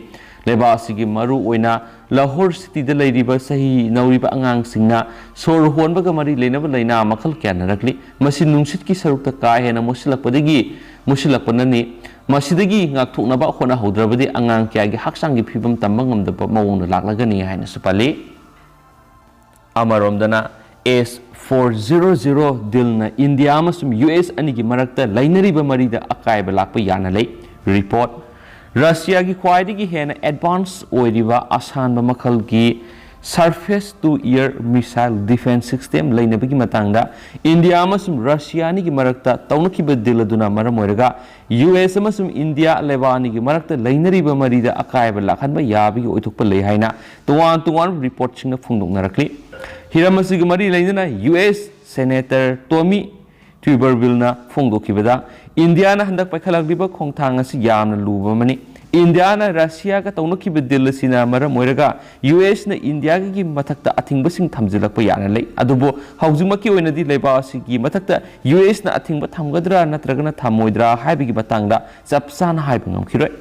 ꯂꯩꯕꯥꯛ ꯑꯁꯤꯒꯤ ꯃꯔꯨ ꯑꯣꯏꯅ ꯂꯥꯍꯣꯔ ꯁꯤꯇꯤꯗ ꯂꯩꯔꯤꯕ ꯆꯍꯤ ꯅꯧꯔꯤꯕ ꯑꯉꯥꯡꯁꯤꯡꯅ ꯁꯣꯔ ꯍꯣꯟꯕꯒ ꯃꯔꯤ ꯂꯩꯅꯕ ꯂꯥꯏꯅꯥ ꯃꯈꯜ ꯀꯌꯥ ꯅꯥꯔꯛꯂꯤ꯫ ꯃꯁꯤ ꯅꯨꯡꯁꯤꯠꯀꯤ ꯁꯔꯨꯛꯇ ꯀꯥ ꯍꯦꯟꯅ ꯃꯣꯠꯁꯤꯜꯂꯛꯄꯗꯒꯤ ꯃꯣꯠꯁꯤꯜꯂꯛꯄꯅꯅꯤ꯫ ꯃꯁꯤꯗꯒꯤ ꯉꯥꯛꯊꯣꯛꯅꯕ ꯍꯣꯠꯅꯍꯧꯗ꯭ꯔꯕꯗꯤ ꯑꯉꯥꯡ ꯀꯌꯥꯒꯤ ꯍꯛꯆꯥꯡꯒꯤ ꯐꯤꯕꯝ ꯇꯝꯕ ꯉꯝꯗꯕ ꯃꯑꯣꯡꯗ ꯂꯥꯛꯂꯒꯅꯤ ꯍꯥꯏꯅꯁꯨ ꯄꯜꯂꯤ꯫ ꯑꯃꯔꯣꯝꯗꯅ, ꯑꯦꯁ ꯐꯣꯔ ꯖꯤꯔꯣ ꯖꯤꯔꯣ ꯗꯤꯜꯅ ꯏꯟꯗꯤꯌꯥ ꯑꯃꯁꯨꯡ ꯌꯨ ꯑꯦꯁ ꯑꯅꯤꯒꯤ ꯃꯔꯛꯇ ꯂꯩꯅꯔꯤꯕ ꯃꯔꯤꯗ ꯑꯀꯥꯏꯕ ꯂꯥꯛꯄ ꯌꯥꯅ ꯂꯩ꯫ ꯔꯤꯄꯣꯔꯠ꯫ ꯔꯁꯤꯌꯥꯒꯤ ꯈ꯭ꯋꯥꯏꯗꯒꯤ ꯍꯦꯟꯅ ꯑꯦꯗꯚꯥꯟꯁ ꯑꯣꯏꯔꯤꯕ ꯑꯁꯥꯟꯕ ꯃꯈꯜꯒꯤ surface to air missile defense system ꯂꯩꯅꯕꯒꯤ ꯃꯇꯥꯡꯗ ꯏꯟꯗꯤꯌꯥ ꯑꯃꯁꯨꯡ ꯔꯁꯤꯌꯥ ꯑꯅꯤꯒꯤ ꯃꯔꯛꯇ ꯇꯧꯅꯈꯤꯕ ꯗꯤꯜ ꯑꯗꯨꯅ ꯃꯔꯝ ꯑꯣꯏꯔꯒ, ꯌꯨ ꯑꯦꯁ ꯑꯃꯁꯨꯡ ꯏꯟꯗꯤꯌꯥ ꯂꯩꯕꯥꯛ ꯑꯅꯤꯒꯤ ꯃꯔꯛꯇ ꯂꯩꯅꯔꯤꯕ ꯃꯔꯤꯗ ꯑꯀꯥꯏꯕ ꯂꯥꯛꯍꯟꯕ ꯌꯥꯕꯒꯤ ꯑꯣꯏꯊꯣꯛꯄ ꯂꯩ ꯍꯥꯏꯅ ꯇꯣꯉꯥꯟ ꯇꯣꯉꯥꯟꯕ ꯔꯤꯄꯣꯔꯠꯁꯤꯡꯅ ꯐꯣꯡꯗꯣꯛꯅꯔꯛꯂꯤ꯫ ꯍꯤꯔꯝ ꯑꯁꯤꯒ ꯃꯔꯤ ꯂꯩꯅꯅ ꯌꯨ ꯑꯦꯁ ꯁꯦꯅꯦꯇꯔ ꯇꯣꯃꯤ ꯇ꯭ꯌꯨꯕꯔꯕꯤꯜꯅ ꯐꯣꯡꯗꯣꯛꯈꯤꯕꯗ, ꯏꯟꯗꯤꯌꯥꯅ ꯍꯟꯗꯛ ꯄꯥꯏꯈꯠꯂꯛꯂꯤꯕ ꯈꯣꯡꯊꯥꯡ ꯑꯁꯤ ꯌꯥꯝꯅ ꯂꯨꯕ ꯑꯃꯅꯤ꯫ ꯏꯟꯗꯤꯌꯥꯅ ꯔꯁꯤꯌꯥꯒ ꯇꯧꯅꯈꯤꯕ ꯗꯤꯜ ꯑꯁꯤꯅ ꯃꯔꯝ ꯑꯣꯏꯔꯒ ꯌꯨ ꯑꯦꯁꯅ ꯏꯟꯗꯤꯌꯥꯒꯤ ꯃꯊꯛꯇ ꯑꯊꯤꯡꯕꯁꯤꯡ ꯊꯝꯖꯤꯜꯂꯛꯄ ꯌꯥꯅ ꯂꯩ꯫ ꯑꯗꯨꯕꯨ ꯍꯧꯖꯤꯛꯃꯛꯀꯤ ꯑꯣꯏꯅꯗꯤ ꯂꯩꯕꯥꯛ ꯑꯁꯤꯒꯤ ꯃꯊꯛꯇ ꯌꯨ ꯑꯦꯁꯅ ꯑꯊꯤꯡꯕ ꯊꯝꯒꯗ꯭ꯔꯥ ꯅꯠꯇ꯭ꯔꯒꯅ ꯊꯝꯃꯣꯏꯗ꯭ꯔꯥ ꯍꯥꯏꯕꯒꯤ ꯃꯇꯥꯡꯗ ꯆꯞ ꯆꯥꯅ ꯍꯥꯏꯕ ꯉꯝꯈꯤꯔꯣꯏ꯫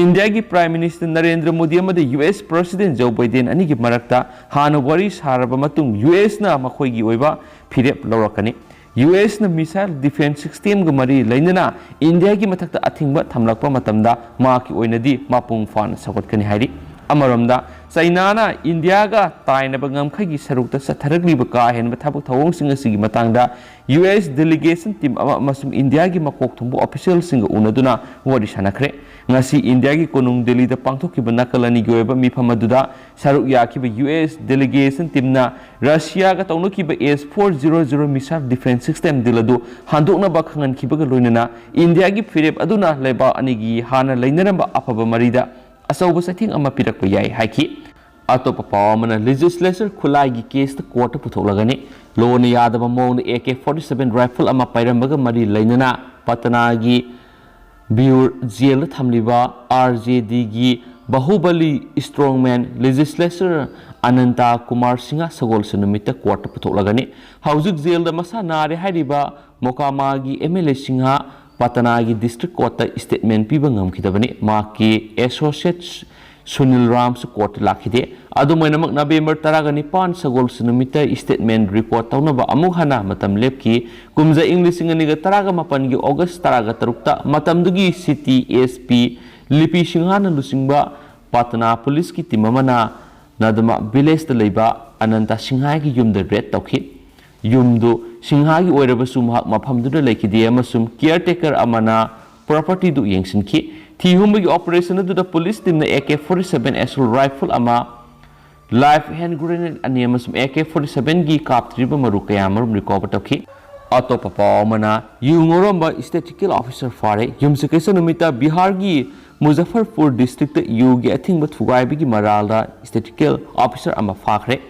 ꯏꯟꯗꯤꯌꯥꯒꯤ ꯄ꯭ꯔꯥꯏꯝ ꯃꯤꯅꯤꯁꯇꯔ ꯅꯔꯦꯟꯗ꯭ꯔ ꯃꯣꯗꯤ ꯑꯃꯗꯤ ꯌꯨ ꯑꯦꯁ ꯄ꯭ꯔꯁꯤꯗꯦꯟ ꯖꯣ ꯕꯥꯏꯗꯦꯟ ꯑꯅꯤꯒꯤ ꯃꯔꯛꯇ ꯍꯥꯟꯅ ꯋꯥꯔꯤ ꯁꯥꯔꯕ ꯃꯇꯨꯡ ꯌꯨ ꯑꯦꯁꯅ ꯃꯈꯣꯏꯒꯤ ꯑꯣꯏꯕ ꯐꯤꯔꯦꯞ ꯂꯧꯔꯛꯀꯅꯤ꯫ ꯌꯨ ꯑꯦꯁꯅ missile defense systemꯒ ꯃꯔꯤ ꯂꯩꯅꯅ ꯏꯟꯗꯤꯌꯥꯒꯤ ꯃꯊꯛꯇ ꯑꯊꯤꯡꯕ ꯊꯝꯂꯛꯄ ꯃꯇꯝꯗ ꯃꯍꯥꯛꯀꯤ ꯑꯣꯏꯅꯗꯤ ꯃꯄꯨꯡ ꯐꯥꯅ ꯁꯧꯒꯠꯀꯅꯤ ꯍꯥꯏꯔꯤ꯫ ꯑꯃꯔꯣꯝꯗ, ꯆꯩꯅꯥꯅ ꯏꯟꯗꯤꯌꯥꯒ ꯇꯥꯏꯅꯕ ꯉꯝꯈꯩꯒꯤ ꯁꯔꯨꯛꯇ ꯆꯠꯊꯔꯛꯂꯤꯕ ꯀꯥ ꯍꯦꯟꯕ ꯊꯕꯛ ꯊꯧꯑꯣꯡꯁꯤꯡ ꯑꯁꯤꯒꯤ ꯃꯇꯥꯡꯗ ꯌꯨ ꯑꯦꯁ delegation team ꯑꯃ ꯑꯃꯁꯨꯡ ꯏꯟꯗꯤꯌꯥꯒꯤ ꯃꯀꯣꯛ ꯊꯣꯡꯕ ꯑꯣꯐꯤꯁꯤꯌꯦꯜꯁꯤꯡꯒ ꯎꯅꯗꯨꯅ ꯋꯥꯔꯤ ꯁꯥꯟꯅꯈ꯭ꯔꯦ꯫ ꯉꯁꯤ ꯏꯟꯗꯤꯌꯥꯒꯤ ꯀꯣꯅꯨꯡ ꯗꯤꯜꯂꯤꯗ ꯄꯥꯡꯊꯣꯛꯈꯤꯕ ꯅꯥꯀꯜ ꯑꯅꯤꯒꯤ ꯑꯣꯏꯕ ꯃꯤꯐꯝ ꯑꯗꯨꯗ ꯁꯔꯨꯛ ꯌꯥꯈꯤꯕ ꯌꯨ ꯑꯦꯁ delegation teamꯅ ꯔꯁꯤꯌꯥꯒ ꯇꯧꯅꯈꯤꯕ S four zero zero missile defense system deal ꯑꯗꯨ ꯍꯟꯗꯣꯛꯅꯕ ꯈꯪꯍꯟꯈꯤꯕꯒ ꯂꯣꯏꯅꯅ ꯏꯟꯗꯤꯌꯥꯒꯤ ꯐꯤꯔꯦꯞ ꯑꯗꯨꯅ ꯂꯩꯕꯥꯛ ꯑꯅꯤꯒꯤ ꯍꯥꯟꯅ ꯂꯩꯅꯔꯝꯕ ꯑꯐꯕ ꯃꯔꯤꯗ ꯑꯆꯧꯕ ꯆꯩꯊꯦꯡ ꯑꯃ ꯄꯤꯔꯛꯄ ꯌꯥꯏ ꯍꯥꯏꯈꯤ꯫ ꯑꯇꯣꯞꯄ ꯄꯥꯎ ꯑꯃꯅ, ꯂꯦꯖꯤꯁꯂꯦꯆꯔ ꯈꯨꯠꯂꯥꯏꯒꯤ ꯀꯦꯁꯇ ꯀꯣꯔꯠꯇ ꯄꯨꯊꯣꯛꯂꯒꯅꯤ꯫ ꯂꯣꯅ ꯌꯥꯗꯕ ꯃꯑꯣꯡꯗ A K forty seven rifle ꯑꯃ ꯄꯥꯏꯔꯝꯕꯒ ꯃꯔꯤ ꯂꯩꯅꯅ ꯄꯇꯅꯥꯒꯤ ꯕꯤꯌꯨꯔ ꯖꯦꯜꯗ ꯊꯝꯂꯤꯕ ꯑꯥꯔ ꯖꯦ ꯗꯤꯒꯤ ꯕꯥꯍꯨꯕꯂꯤ strongman legislator ꯑꯅꯟꯇ ꯀꯨꯃꯥꯔ ꯁꯤꯡꯍ ꯁꯒꯣꯜꯁꯦꯟ ꯅꯨꯃꯤꯠꯇ ꯀꯣꯔꯠꯇ ꯄꯨꯊꯣꯛꯂꯒꯅꯤ꯫ ꯍꯧꯖꯤꯛ ꯖꯦꯜꯗ ꯃꯁꯥ ꯅꯥꯔꯦ ꯍꯥꯏꯔꯤꯕ ꯃꯣꯀꯥꯃꯥꯒꯤ ꯑꯦꯝ ꯑꯦꯜ ꯑꯦ ꯁꯤꯡꯍ ꯄꯇꯅꯥꯒꯤ ꯗꯤꯁꯇ꯭ꯔꯤꯛ ꯀꯣꯔꯠꯇ ꯁ꯭ꯇꯦꯠꯃꯦꯟ ꯄꯤꯕ ꯉꯝꯈꯤꯗꯕꯅꯤ꯫ ꯃꯍꯥꯛꯀꯤ ꯑꯦꯁꯣꯁꯤꯌꯦꯠ ꯁꯨꯅꯤꯜ ꯔꯥꯝꯁꯨ ꯀꯣꯔꯠꯇ ꯂꯥꯛꯈꯤꯗꯦ꯫ ꯑꯗꯨꯝ ꯑꯣꯏꯅꯃꯛ, ꯅꯕꯦꯝꯕꯔ ꯇꯔꯥꯒ ꯅꯤꯄꯥꯟ ꯁꯒꯣꯜꯁꯦꯟ ꯅꯨꯃꯤꯠꯇ ꯁ꯭ꯇꯦꯠꯃꯦꯟ ꯔꯦꯀꯣꯔꯗ ꯇꯧꯅꯕ ꯑꯃꯨꯛ ꯍꯟꯅ ꯃꯇꯝ ꯂꯦꯞꯈꯤ꯫ ꯀꯨꯝꯖꯥ ꯏꯪ ꯂꯤꯁꯤꯡ ꯑꯅꯤꯒ ꯇꯔꯥꯒ ꯃꯥꯄꯟꯒꯤ ꯑꯣꯒꯁ ꯇꯔꯥꯒ ꯇꯔꯨꯛꯇ ꯃꯇꯝꯗꯨꯒꯤ ꯁꯤꯇꯤ ꯑꯦꯁ ꯄꯤ ꯂꯤꯄꯤ ꯁꯤꯡꯍꯅ ꯂꯨꯆꯤꯡꯕ ꯄꯇꯅꯥ ꯄꯨꯂꯤꯁꯀꯤ ꯇꯤꯝ ꯑꯃꯅ ꯅꯗꯃ ꯚꯤꯂꯦꯖꯇ ꯂꯩꯕ ꯑꯅꯟꯇ ꯁꯤꯡꯍꯒꯤ ꯌꯨꯝꯗ ꯔꯦꯗ ꯇꯧꯈꯤ꯫ ꯌꯨꯝꯗꯨ ꯁꯤꯡꯍꯒꯤ ꯑꯣꯏꯔꯕꯁꯨ, ꯃꯍꯥꯛ ꯃꯐꯝꯗꯨꯗ ꯂꯩꯈꯤꯗꯦ ꯑꯃꯁꯨꯡ ꯀꯤꯌꯔ ꯇꯦꯀꯔ ꯑꯃꯅ ꯄ꯭ꯔꯣꯄꯔꯇꯤꯗꯨ ꯌꯦꯡꯁꯤꯟꯈꯤ꯫ ꯊꯤ ꯍꯨꯝꯕꯒꯤ ꯑꯣꯄꯔꯦꯁꯟ ꯑꯗꯨꯗ ꯄꯨꯂꯤꯁ ꯇꯤꯝꯅ A K forty seven assault rifle ꯑꯃ, ꯂꯥꯏꯐ ꯍꯦꯟ ꯒ꯭ꯔꯦꯅꯦꯗ ꯑꯅꯤ ꯑꯃꯁꯨꯡ ꯑꯦ ꯀꯦ ꯐꯣꯔꯇꯤ ꯁꯚꯦꯟꯒꯤ ꯀꯥꯞꯇ꯭ꯔꯤꯕ ꯃꯔꯨ ꯀꯌꯥꯃꯔꯨꯝ ꯔꯤꯀꯣꯚꯔ ꯇꯧꯈꯤ꯫ ꯑꯇꯣꯞꯄ ꯄꯥꯎ ꯑꯃꯅ, ꯌꯨ ꯉꯧꯔꯝꯕ ꯁ꯭ꯇꯦꯇꯤꯀꯦꯜ ꯑꯣꯐꯤꯁꯥꯔ ꯐꯥꯔꯦ꯫ ꯌꯨꯝꯁꯀꯩꯁ ꯅꯨꯃꯤꯠꯇ ꯕꯤꯍꯥꯔꯒꯤ ꯃꯨꯖꯐꯔꯄꯨꯔ ꯗꯤꯁꯇ꯭ꯔꯤꯛꯇ ꯌꯨꯒꯤ ꯑꯊꯤꯡꯕ ꯊꯨꯒꯥꯏꯕꯒꯤ ꯃꯔꯥꯜꯗ ꯁ꯭ꯇꯦꯇꯤꯀꯦꯜ ꯑꯣꯐꯤꯁꯥꯔ ꯑꯃ ꯐꯥꯈ꯭ꯔꯦ꯫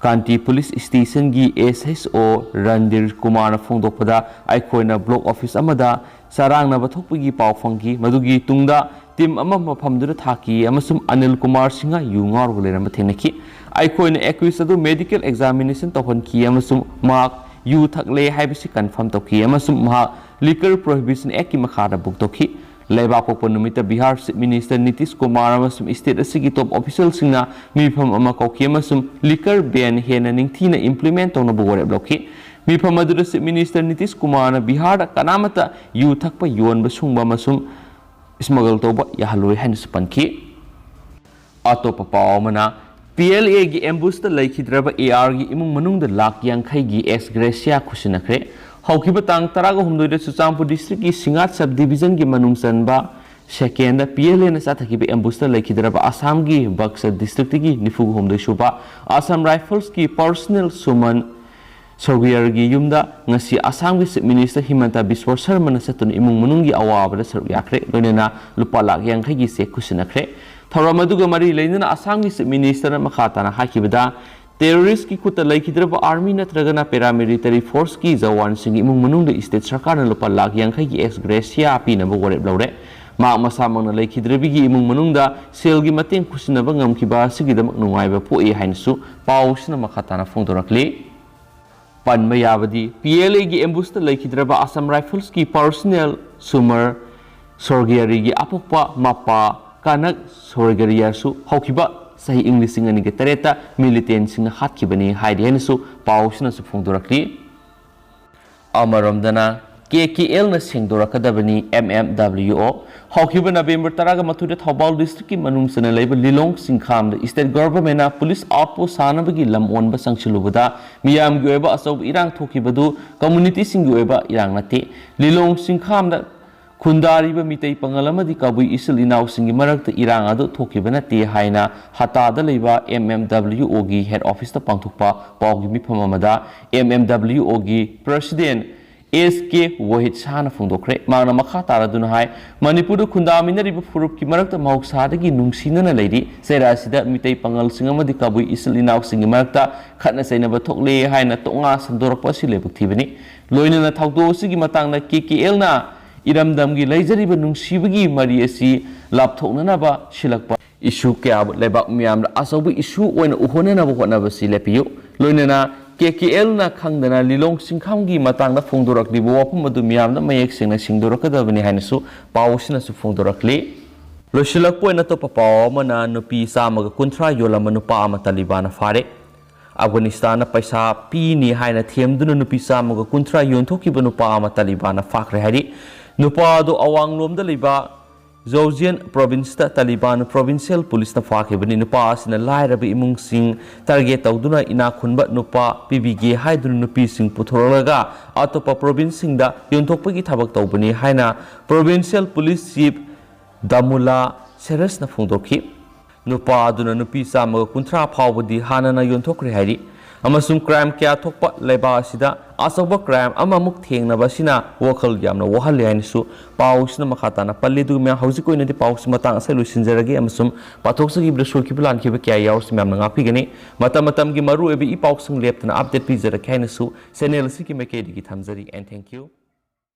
ꯀꯥꯟꯇꯤ ꯄꯨꯂꯤꯁ ꯁ꯭ꯇꯦꯁꯟꯒꯤ ꯑꯦꯁ ꯑꯦꯁ ꯑꯣ ꯔꯟꯗꯤꯔ ꯀꯨꯃꯥꯔꯅ ꯐꯣꯡꯗꯣꯛꯄꯗ, ꯑꯩꯈꯣꯏꯅ ꯕ꯭ꯂꯣꯛ ꯑꯣꯐꯤꯁ ꯑꯃꯗ ꯆꯔꯥꯡꯅꯕ ꯊꯣꯛꯄꯒꯤ ꯄꯥꯎ ꯐꯪꯈꯤ꯫ ꯃꯗꯨꯒꯤ ꯇꯨꯡꯗ ꯇꯤꯝ ꯑꯃ ꯃꯐꯝꯗꯨꯗ ꯊꯥꯈꯤ ꯑꯃꯁꯨꯡ ꯑꯅꯤꯜ ꯀꯨꯃꯥꯔ ꯁꯤꯡꯍ ꯌꯨ ꯉꯥꯎꯔꯒ ꯂꯩꯔꯝꯕ ꯊꯦꯡꯅꯈꯤ꯫ ꯑꯩꯈꯣꯏꯅ ꯑꯦꯀ꯭ꯌꯨꯁ ꯑꯗꯨ ꯃꯦꯗꯤꯀꯦꯜ ꯑꯦꯛꯖꯥꯃꯤꯅꯦꯁꯟ ꯇꯧꯍꯟꯈꯤ ꯑꯃꯁꯨꯡ ꯃꯍꯥꯛ ꯌꯨ ꯊꯛꯂꯦ ꯍꯥꯏꯕꯁꯤ ꯀꯟꯐꯥꯔꯝ ꯇꯧꯈꯤ ꯑꯃꯁꯨꯡ ꯃꯍꯥꯛ ꯂꯤꯀꯔ ꯄ꯭ꯔꯣꯍꯤꯕꯤꯁꯟ ꯑꯦꯛꯀꯤ ꯃꯈꯥꯗ ꯕꯨꯛ ꯇꯧꯈꯤ꯫ ꯂꯩꯕꯥꯛꯄꯣꯛꯄ ꯅꯨꯃꯤꯠꯇ ꯕꯤꯍꯥꯔ ꯆꯤꯐ ꯃꯤꯅꯤꯁꯇꯔ ꯅꯤꯇꯤꯁ ꯀꯨꯃꯥꯔ ꯑꯃꯁꯨꯡ ꯁ꯭ꯇꯦꯠ ꯑꯁꯤꯒꯤ ꯇꯣꯞ ꯑꯣꯐꯤꯁꯤꯌꯦꯜꯁꯤꯡꯅ ꯃꯤꯐꯝ ꯑꯃ ꯀꯧꯈꯤ ꯑꯃꯁꯨꯡ ꯂꯤꯀꯔ ꯕꯦꯟ ꯍꯦꯟꯅ ꯅꯤꯡꯊꯤꯅ ꯏꯝꯄ꯭ꯂꯤꯃꯦꯟꯠ ꯇꯧꯅꯕ ꯋꯥꯔꯦꯞ ꯂꯧꯈꯤ꯫ ꯃꯤꯐꯝ ꯑꯗꯨꯗ ꯆꯤꯐ ꯃꯤꯅꯤꯁꯇꯔ ꯅꯤꯇꯤꯁ ꯀꯨꯃꯥꯔꯅ ꯕꯤꯍꯥꯔꯗ ꯀꯅꯥꯃꯠꯇ ꯌꯨ ꯊꯛꯄ, ꯌꯣꯟꯕ, ꯁꯨꯡꯕ ꯑꯃꯁꯨꯡ ꯁ꯭ꯃꯒꯜ ꯇꯧꯕ ꯌꯥꯍꯜꯂꯣꯏ ꯍꯥꯏꯅꯁꯨ ꯄꯟꯈꯤ꯫ ꯑꯇꯣꯞꯄ ꯄꯥꯎ ꯑꯃꯅ, ꯄꯤ ꯑꯦꯜ ꯑꯦꯒꯤ ꯑꯦꯝꯕꯨꯁꯇ ꯂꯩꯈꯤꯗ꯭ꯔꯕ ꯑꯦ ꯑꯥꯔꯒꯤ ꯏꯃꯨꯡ ꯃꯅꯨꯡꯗ ꯂꯥꯈ ꯌꯥꯡꯈꯩꯒꯤ ꯑꯦꯛꯁ ꯒ꯭ꯔꯦꯁꯤꯌꯥ ꯈꯨꯠꯁꯤꯟꯅꯈ꯭ꯔꯦ꯫ ꯍꯧꯈꯤꯕ ꯇꯥꯡ ꯇꯔꯥꯒ ꯍꯨꯝꯗꯣꯏꯗ ꯆꯨꯔꯆꯥꯟꯄꯨꯔ ꯗꯤꯁꯇ꯭ꯔꯤꯛꯀꯤ ꯁꯤꯡꯉꯥꯠ ꯁꯕ ꯗꯤꯕꯤꯖꯟꯒꯤ ꯃꯅꯨꯡ ꯆꯟꯕ ꯁꯦꯀꯦꯟꯗ ꯄꯤ ꯑꯦꯜ ꯑꯦꯅ ꯆꯥꯊꯈꯤꯕ ꯑꯦꯝꯕꯨꯁꯇ ꯂꯩꯈꯤꯗ꯭ꯔꯕ ꯑꯁꯥꯝꯒꯤ ꯕꯛꯁꯥ ꯗꯤꯁꯇ꯭ꯔꯤꯛꯇꯒꯤ ꯅꯤꯐꯨꯒ ꯍꯨꯝꯗꯣꯏ ꯁꯨꯕ ꯑꯁꯥꯝ ꯔꯥꯏꯐꯜꯁꯀꯤ ꯄꯔꯁꯅꯦꯜ ꯁꯨꯃꯟ ꯁꯣꯒꯤꯌꯔꯒꯤ ꯌꯨꯝꯗ ꯉꯁꯤ ꯑꯁꯥꯝꯒꯤ ꯆꯤꯐ ꯃꯤꯅꯤꯁꯇꯔ ꯍꯤꯃꯟꯇ ꯕꯤꯁ꯭ꯋ ꯁꯔꯃꯅ ꯆꯠꯇꯨꯅ ꯏꯃꯨꯡ ꯃꯅꯨꯡꯒꯤ ꯑꯋꯥꯕꯗ ꯁꯔꯨꯛ ꯌꯥꯈ꯭ꯔꯦ, ꯂꯣꯏꯅꯅ ꯂꯨꯄꯥ ꯂꯥꯈ ꯌꯥꯡꯈꯩꯒꯤ ꯆꯦꯛ ꯈꯨꯠꯁꯤꯟꯅꯈ꯭ꯔꯦ꯫ ꯊꯧꯔꯝ ꯑꯗꯨꯒ ꯃꯔꯤ ꯂꯩꯅꯅ ꯑꯁꯥꯝꯒꯤ ꯆꯤꯐ ꯃꯤꯅꯤꯁꯇꯔꯅ ꯃꯈꯥ ꯇꯥꯅ ꯍꯥꯏꯈꯤꯕꯗ, ꯇꯦꯔꯣꯔꯤꯁ꯭ꯠꯀꯤ ꯈꯨꯠꯇ ꯂꯩꯈꯤꯗ꯭ꯔꯕ ꯑꯥꯔꯃꯤ ꯅꯠꯇ꯭ꯔꯒꯅ ꯄꯦꯔꯥꯃꯤꯂꯤꯇꯔꯤ ꯐꯣꯔꯁꯀꯤ ꯖꯋꯥꯟꯁꯤꯡꯒꯤ ꯏꯃꯨꯡ ꯃꯅꯨꯡꯗ ꯁ꯭ꯇꯦꯠ ꯁꯔꯀꯥꯔꯅ ꯂꯨꯄꯥ ꯂꯥꯈ ꯌꯥꯡꯈꯩꯒꯤ ꯑꯦꯛꯁ ꯒ꯭ꯔꯦꯁꯤꯌꯥ ꯄꯤꯅꯕ ꯋꯥꯔꯦꯞ ꯂꯧꯔꯦ꯫ ꯃꯍꯥꯛ ꯃꯁꯥꯃꯛꯅ ꯂꯩꯈꯤꯗ꯭ꯔꯕꯤꯒꯤ ꯏꯃꯨꯡ ꯃꯅꯨꯡꯗ ꯁꯦꯜꯒꯤ ꯃꯇꯦꯡ ꯈꯨꯠꯁꯤꯟꯅꯕ ꯉꯝꯈꯤꯕ ꯑꯁꯤꯒꯤꯗꯃꯛ ꯅꯨꯡꯉꯥꯏꯕ ꯄꯣꯛꯏ ꯍꯥꯏꯅꯁꯨ ꯄꯥꯎ ꯑꯁꯤꯅ ꯃꯈꯥ ꯇꯥꯅ ꯐꯣꯡꯗꯣꯔꯛꯂꯤ꯫ ꯄꯟꯕ ꯌꯥꯕꯗꯤ, ꯄꯤ ꯑꯦꯜ ꯑꯦꯒꯤ ꯑꯦꯝꯕꯨꯁꯇ ꯂꯩꯈꯤꯗ꯭ꯔꯕ ꯑꯁꯥꯝ ꯔꯥꯏꯐꯜꯁꯀꯤ ꯄꯥꯔꯁꯅꯦꯜ ꯁꯨꯃꯔ ꯁꯣꯔꯒꯤꯌꯥꯔꯤꯒꯤ ꯑꯄꯣꯛꯄ ꯃꯄꯥ ꯀꯅꯛ ꯁꯣꯔꯒꯤꯌꯥꯔꯤꯁꯨ ꯍꯧꯈꯤꯕ ꯆꯍꯤ ꯏꯪ ꯂꯤꯁꯤꯡ ꯑꯅꯤꯒ ꯇꯔꯦꯠꯇ ꯃꯤꯂꯤꯇꯦꯟꯁꯤꯡꯅ ꯍꯥꯠꯈꯤꯕꯅꯤ ꯍꯥꯏꯔꯤ ꯍꯥꯏꯅꯁꯨ ꯄꯥꯎ ꯑꯁꯤꯅꯁꯨ ꯐꯣꯡꯗꯣꯔꯛꯂꯤ꯫ ꯑꯃꯔꯣꯝꯗꯅ, ꯀꯦ ꯀꯦ ꯑꯦꯜꯅ ꯁꯦꯡꯗꯣꯔꯛꯀꯗꯕꯅꯤ ꯑꯦꯝ ꯑꯦꯝ ꯗꯕ꯭ꯂꯤꯎ ꯑꯣ꯫ ꯍꯧꯈꯤꯕ ꯅꯕꯦꯝꯕꯔ ꯇꯔꯥꯒ ꯃꯥꯊꯣꯏꯗ ꯊꯧꯕꯥꯜ ꯗꯤꯁꯇ꯭ꯔꯤꯛꯀꯤ ꯃꯅꯨꯡ ꯆꯟꯅ ꯂꯩꯕ ꯂꯤꯂꯣꯡ ꯆꯤꯡꯈꯥꯝꯗ ꯁ꯭ꯇꯦꯠ ꯒꯚꯔꯟꯃꯦꯟꯠꯅ ꯄꯨꯂꯤꯁ ꯑꯥꯎꯠꯄꯣꯁꯠ ꯁꯥꯅꯕꯒꯤ ꯂꯝ ꯑꯣꯟꯕ ꯆꯪꯁꯤꯜꯂꯨꯕꯗ ꯃꯤꯌꯥꯝꯒꯤ ꯑꯣꯏꯕ ꯑꯆꯧꯕ ꯏꯔꯥꯡ ꯊꯣꯛꯈꯤꯕꯗꯨ ꯀꯝꯃ꯭ꯌꯨꯅꯤꯇꯤꯁꯤꯡꯒꯤ ꯑꯣꯏꯕ ꯏꯔꯥꯡ ꯅꯠꯇꯦ꯫ ꯂꯤꯂꯣꯡ ꯆꯤꯡꯈꯥꯝꯗ ꯈꯨꯟꯗꯥꯔꯤꯕ ꯃꯤꯇꯩ ꯄꯥꯉꯜ ꯑꯃꯗꯤ ꯀꯕꯨꯏ ꯏꯆꯤꯜ ꯏꯅꯥꯎꯁꯤꯡꯒꯤ ꯃꯔꯛꯇ ꯏꯔꯥꯡ ꯑꯗꯨ ꯊꯣꯛꯈꯤꯕ ꯅꯠꯇꯦ ꯍꯥꯏꯅ ꯍꯇꯥꯗ ꯂꯩꯕ ꯑꯦꯝ ꯑꯦꯝ ꯗꯕ꯭ꯂꯤꯎ ꯑꯣꯒꯤ ꯍꯦꯗ ꯑꯣꯐꯤꯁꯇ ꯄꯥꯡꯊꯣꯛꯄ ꯄꯥꯎꯒꯤ ꯃꯤꯐꯝ ꯑꯃꯗ ꯑꯦꯝ ꯑꯦꯝ ꯗꯕ꯭ꯂꯤꯎ ꯑꯣꯒꯤ ꯄ꯭ꯔꯁꯤꯗꯦꯟꯠ ꯑꯦꯁ ꯀꯦ ꯋꯥꯍꯤꯗ ꯁꯥꯍꯅ ꯐꯣꯡꯗꯣꯛꯈ꯭ꯔꯦ꯫ ꯃꯍꯥꯛꯅ ꯃꯈꯥ ꯇꯥꯔꯗꯨꯅ ꯍꯥꯏ, ꯃꯅꯤꯄꯨꯔꯗ ꯈꯨꯟꯗꯥꯃꯤꯟꯅꯔꯤꯕ ꯐꯨꯔꯨꯞꯀꯤ ꯃꯔꯛꯇ ꯃꯍꯧꯁꯥꯗꯒꯤ ꯅꯨꯡꯁꯤꯅꯅ ꯂꯩꯔꯤ꯫ ꯆꯩꯔꯥ ꯑꯁꯤꯗ ꯃꯤꯇꯩ ꯄꯥꯉꯜꯁꯤꯡ ꯑꯃꯗꯤ ꯀꯕꯨꯏ ꯏꯆꯤꯜ ꯏꯅꯥꯎꯁꯤꯡꯒꯤ ꯃꯔꯛꯇ ꯈꯠꯅ ꯆꯩꯅꯕ ꯊꯣꯛꯂꯦ ꯍꯥꯏꯅ ꯇꯣꯉꯥꯟ ꯁꯟꯗꯣꯔꯛꯄ ꯑꯁꯤ ꯂꯥꯏꯕꯛ ꯊꯤꯕꯅꯤ꯫ ꯂꯣꯏꯅꯅ ꯊꯧꯗꯣꯛ ꯑꯁꯤꯒꯤ ꯃꯇꯥꯡꯗ ꯀꯦ ꯀꯦ ꯑꯦꯜꯅ ꯏꯔꯝꯗꯝꯒꯤ ꯂꯩꯖꯔꯤꯕ ꯅꯨꯡꯁꯤꯕꯒꯤ ꯃꯔꯤ ꯑꯁꯤ ꯂꯥꯞꯊꯣꯛꯅꯅꯕ ꯁꯤꯜꯂꯛꯄ ꯏꯁꯨ ꯀꯌꯥꯕꯨ ꯂꯩꯕꯥꯛ ꯃꯤꯌꯥꯝꯗ ꯑꯆꯧꯕ ꯏꯁꯨ ꯑꯣꯏꯅ ꯎꯍꯟꯅꯅꯕ ꯍꯣꯠꯅꯕꯁꯤ ꯂꯦꯞꯄꯤꯌꯨ꯫ ꯂꯣꯏꯅꯅ ꯀꯦ ꯀꯦ ꯑꯦꯜꯅ ꯈꯪꯗꯅ ꯂꯤꯂꯣꯡ ꯆꯤꯡꯈꯥꯝꯒꯤ ꯃꯇꯥꯡꯗ ꯐꯣꯡꯗꯣꯔꯛꯂꯤꯕ ꯋꯥꯐꯝ ꯑꯗꯨ ꯃꯤꯌꯥꯝꯗ ꯃꯌꯦꯛ ꯁꯦꯡꯅ ꯁꯦꯡꯗꯣꯔꯛꯀꯗꯕꯅꯤ ꯍꯥꯏꯅꯁꯨ ꯄꯥꯎ ꯑꯁꯤꯅꯁꯨ ꯐꯣꯡꯗꯣꯔꯛꯂꯤ꯫ ꯂꯣꯏꯁꯤꯜꯂꯛꯄ ꯑꯣꯏꯅ ꯑꯇꯣꯞꯄ ꯄꯥꯎ ꯑꯃꯅ, ꯅꯨꯄꯤ ꯆꯥꯝꯃꯒ ꯀꯨꯟꯊ꯭ꯔꯥ ꯌꯣꯜꯂꯝꯕ ꯅꯨꯄꯥ ꯑꯃ ꯇꯥꯂꯤꯕꯥꯟꯅ ꯐꯥꯔꯦ꯫ ꯑꯐꯒꯥꯅꯤꯁꯇꯥꯟꯅ ꯄꯩꯁꯥ ꯄꯤꯅꯤ ꯍꯥꯏꯅ ꯊꯦꯝꯗꯨꯅ ꯅꯨꯄꯤ ꯆꯥꯝꯃꯒ ꯀꯨꯟꯊ꯭ꯔꯥ ꯌꯣꯟꯊꯣꯛꯈꯤꯕ ꯅꯨꯄꯥ ꯑꯃ ꯇꯥꯂꯤꯕꯥꯟꯅ ꯐꯥꯈ꯭ꯔꯦ ꯍꯥꯏꯔꯤ꯫ ꯅꯨꯄꯥ ꯑꯗꯨ ꯑꯋꯥꯡꯂꯣꯝꯗ ꯂꯩꯕ ꯖꯣꯔꯖꯤꯌꯟ ꯄ꯭ꯔꯣꯚꯤꯟꯁꯇ ꯇꯥꯂꯤꯕꯥꯟ ꯄ꯭ꯔꯣꯚꯤꯟꯁꯤꯌꯦꯜ ꯄꯨꯂꯤꯁꯅ ꯐꯥꯈꯤꯕꯅꯤ꯫ ꯅꯨꯄꯥ ꯑꯁꯤꯅ ꯂꯥꯏꯔꯕ ꯏꯃꯨꯡꯁꯤꯡ ꯇꯥꯔꯒꯦꯠ ꯇꯧꯗꯨꯅ ꯏꯅꯥꯛ ꯈꯨꯟꯕ ꯅꯨꯄꯥ ꯄꯤꯕꯤꯒꯦ ꯍꯥꯏꯗꯨꯅ ꯅꯨꯄꯤꯁꯤꯡ ꯄꯨꯊꯣꯔꯛꯂꯒ ꯑꯇꯣꯞꯄ ꯄ꯭ꯔꯣꯚꯤꯟꯁꯁꯤꯡꯗ ꯌꯣꯟꯊꯣꯛꯄꯒꯤ ꯊꯕꯛ ꯇꯧꯕꯅꯤ ꯍꯥꯏꯅ ꯄ꯭ꯔꯣꯚꯤꯟꯁꯤꯌꯦꯜ ꯄꯨꯂꯤꯁ ꯆꯤꯐ ꯗꯥꯃꯨꯂꯥ ꯁꯦꯔꯁꯅ ꯐꯣꯡꯗꯣꯛꯈꯤ꯫ ꯅꯨꯄꯥ ꯑꯗꯨꯅ ꯅꯨꯄꯤ ꯆꯥꯝꯃꯒ ꯀꯨꯟꯊ꯭ꯔꯥ ꯐꯥꯎꯕꯗꯤ ꯍꯥꯟꯅꯅ ꯌꯣꯟꯊꯣꯛꯈ꯭ꯔꯦ ꯍꯥꯏꯔꯤ꯫ ꯑꯃꯁꯨꯡ ꯀ꯭ꯔꯥꯏꯝ ꯀꯌꯥ ꯊꯣꯛꯄ ꯂꯩꯕꯥꯛ ꯑꯁꯤꯗ ꯑꯆꯧꯕ ꯀ꯭ꯔꯥꯏꯝ ꯑꯃꯃꯨꯛ ꯊꯦꯡꯅꯕ ꯑꯁꯤꯅ ꯋꯥꯈꯜ ꯌꯥꯝꯅ ꯋꯥꯍꯜꯂꯤ ꯍꯥꯏꯅꯁꯨ ꯄꯥꯎꯁꯤꯅ ꯃꯈꯥ ꯇꯥꯅ ꯄꯜꯂꯤ꯫ ꯑꯗꯨꯒ ꯃꯌꯥꯝ, ꯍꯧꯖꯤꯛꯀꯤ ꯑꯣꯏꯅꯗꯤ ꯄꯥꯎꯁꯤ ꯃꯇꯥꯡ ꯑꯁꯤꯗ ꯂꯣꯏꯁꯤꯟꯖꯔꯒꯦ, ꯑꯃꯁꯨꯡ ꯄꯥꯊꯣꯛꯆꯈꯤꯕꯗ ꯁꯣꯏꯈꯤꯕ ꯂꯥꯟꯈꯤꯕ ꯀꯌꯥ ꯌꯥꯎꯔꯁꯨ ꯃꯌꯥꯝꯅ ꯉꯥꯛꯄꯤꯒꯅꯤ꯫ ꯃꯇꯝ ꯃꯇꯝꯒꯤ ꯃꯔꯨꯑꯣꯏꯕ ꯏ ꯄꯥꯎꯁꯤꯡ ꯂꯦꯞꯇꯅ ꯑꯞꯗꯦꯠ ꯄꯤꯖꯔꯛꯀꯦ ꯍꯥꯏꯅꯁꯨ ꯆꯦꯅꯦꯜ ꯑꯁꯤꯒꯤ ꯃꯥꯏꯀꯩꯗꯒꯤ ꯊꯝꯖꯔꯤ꯫ And thank you꯫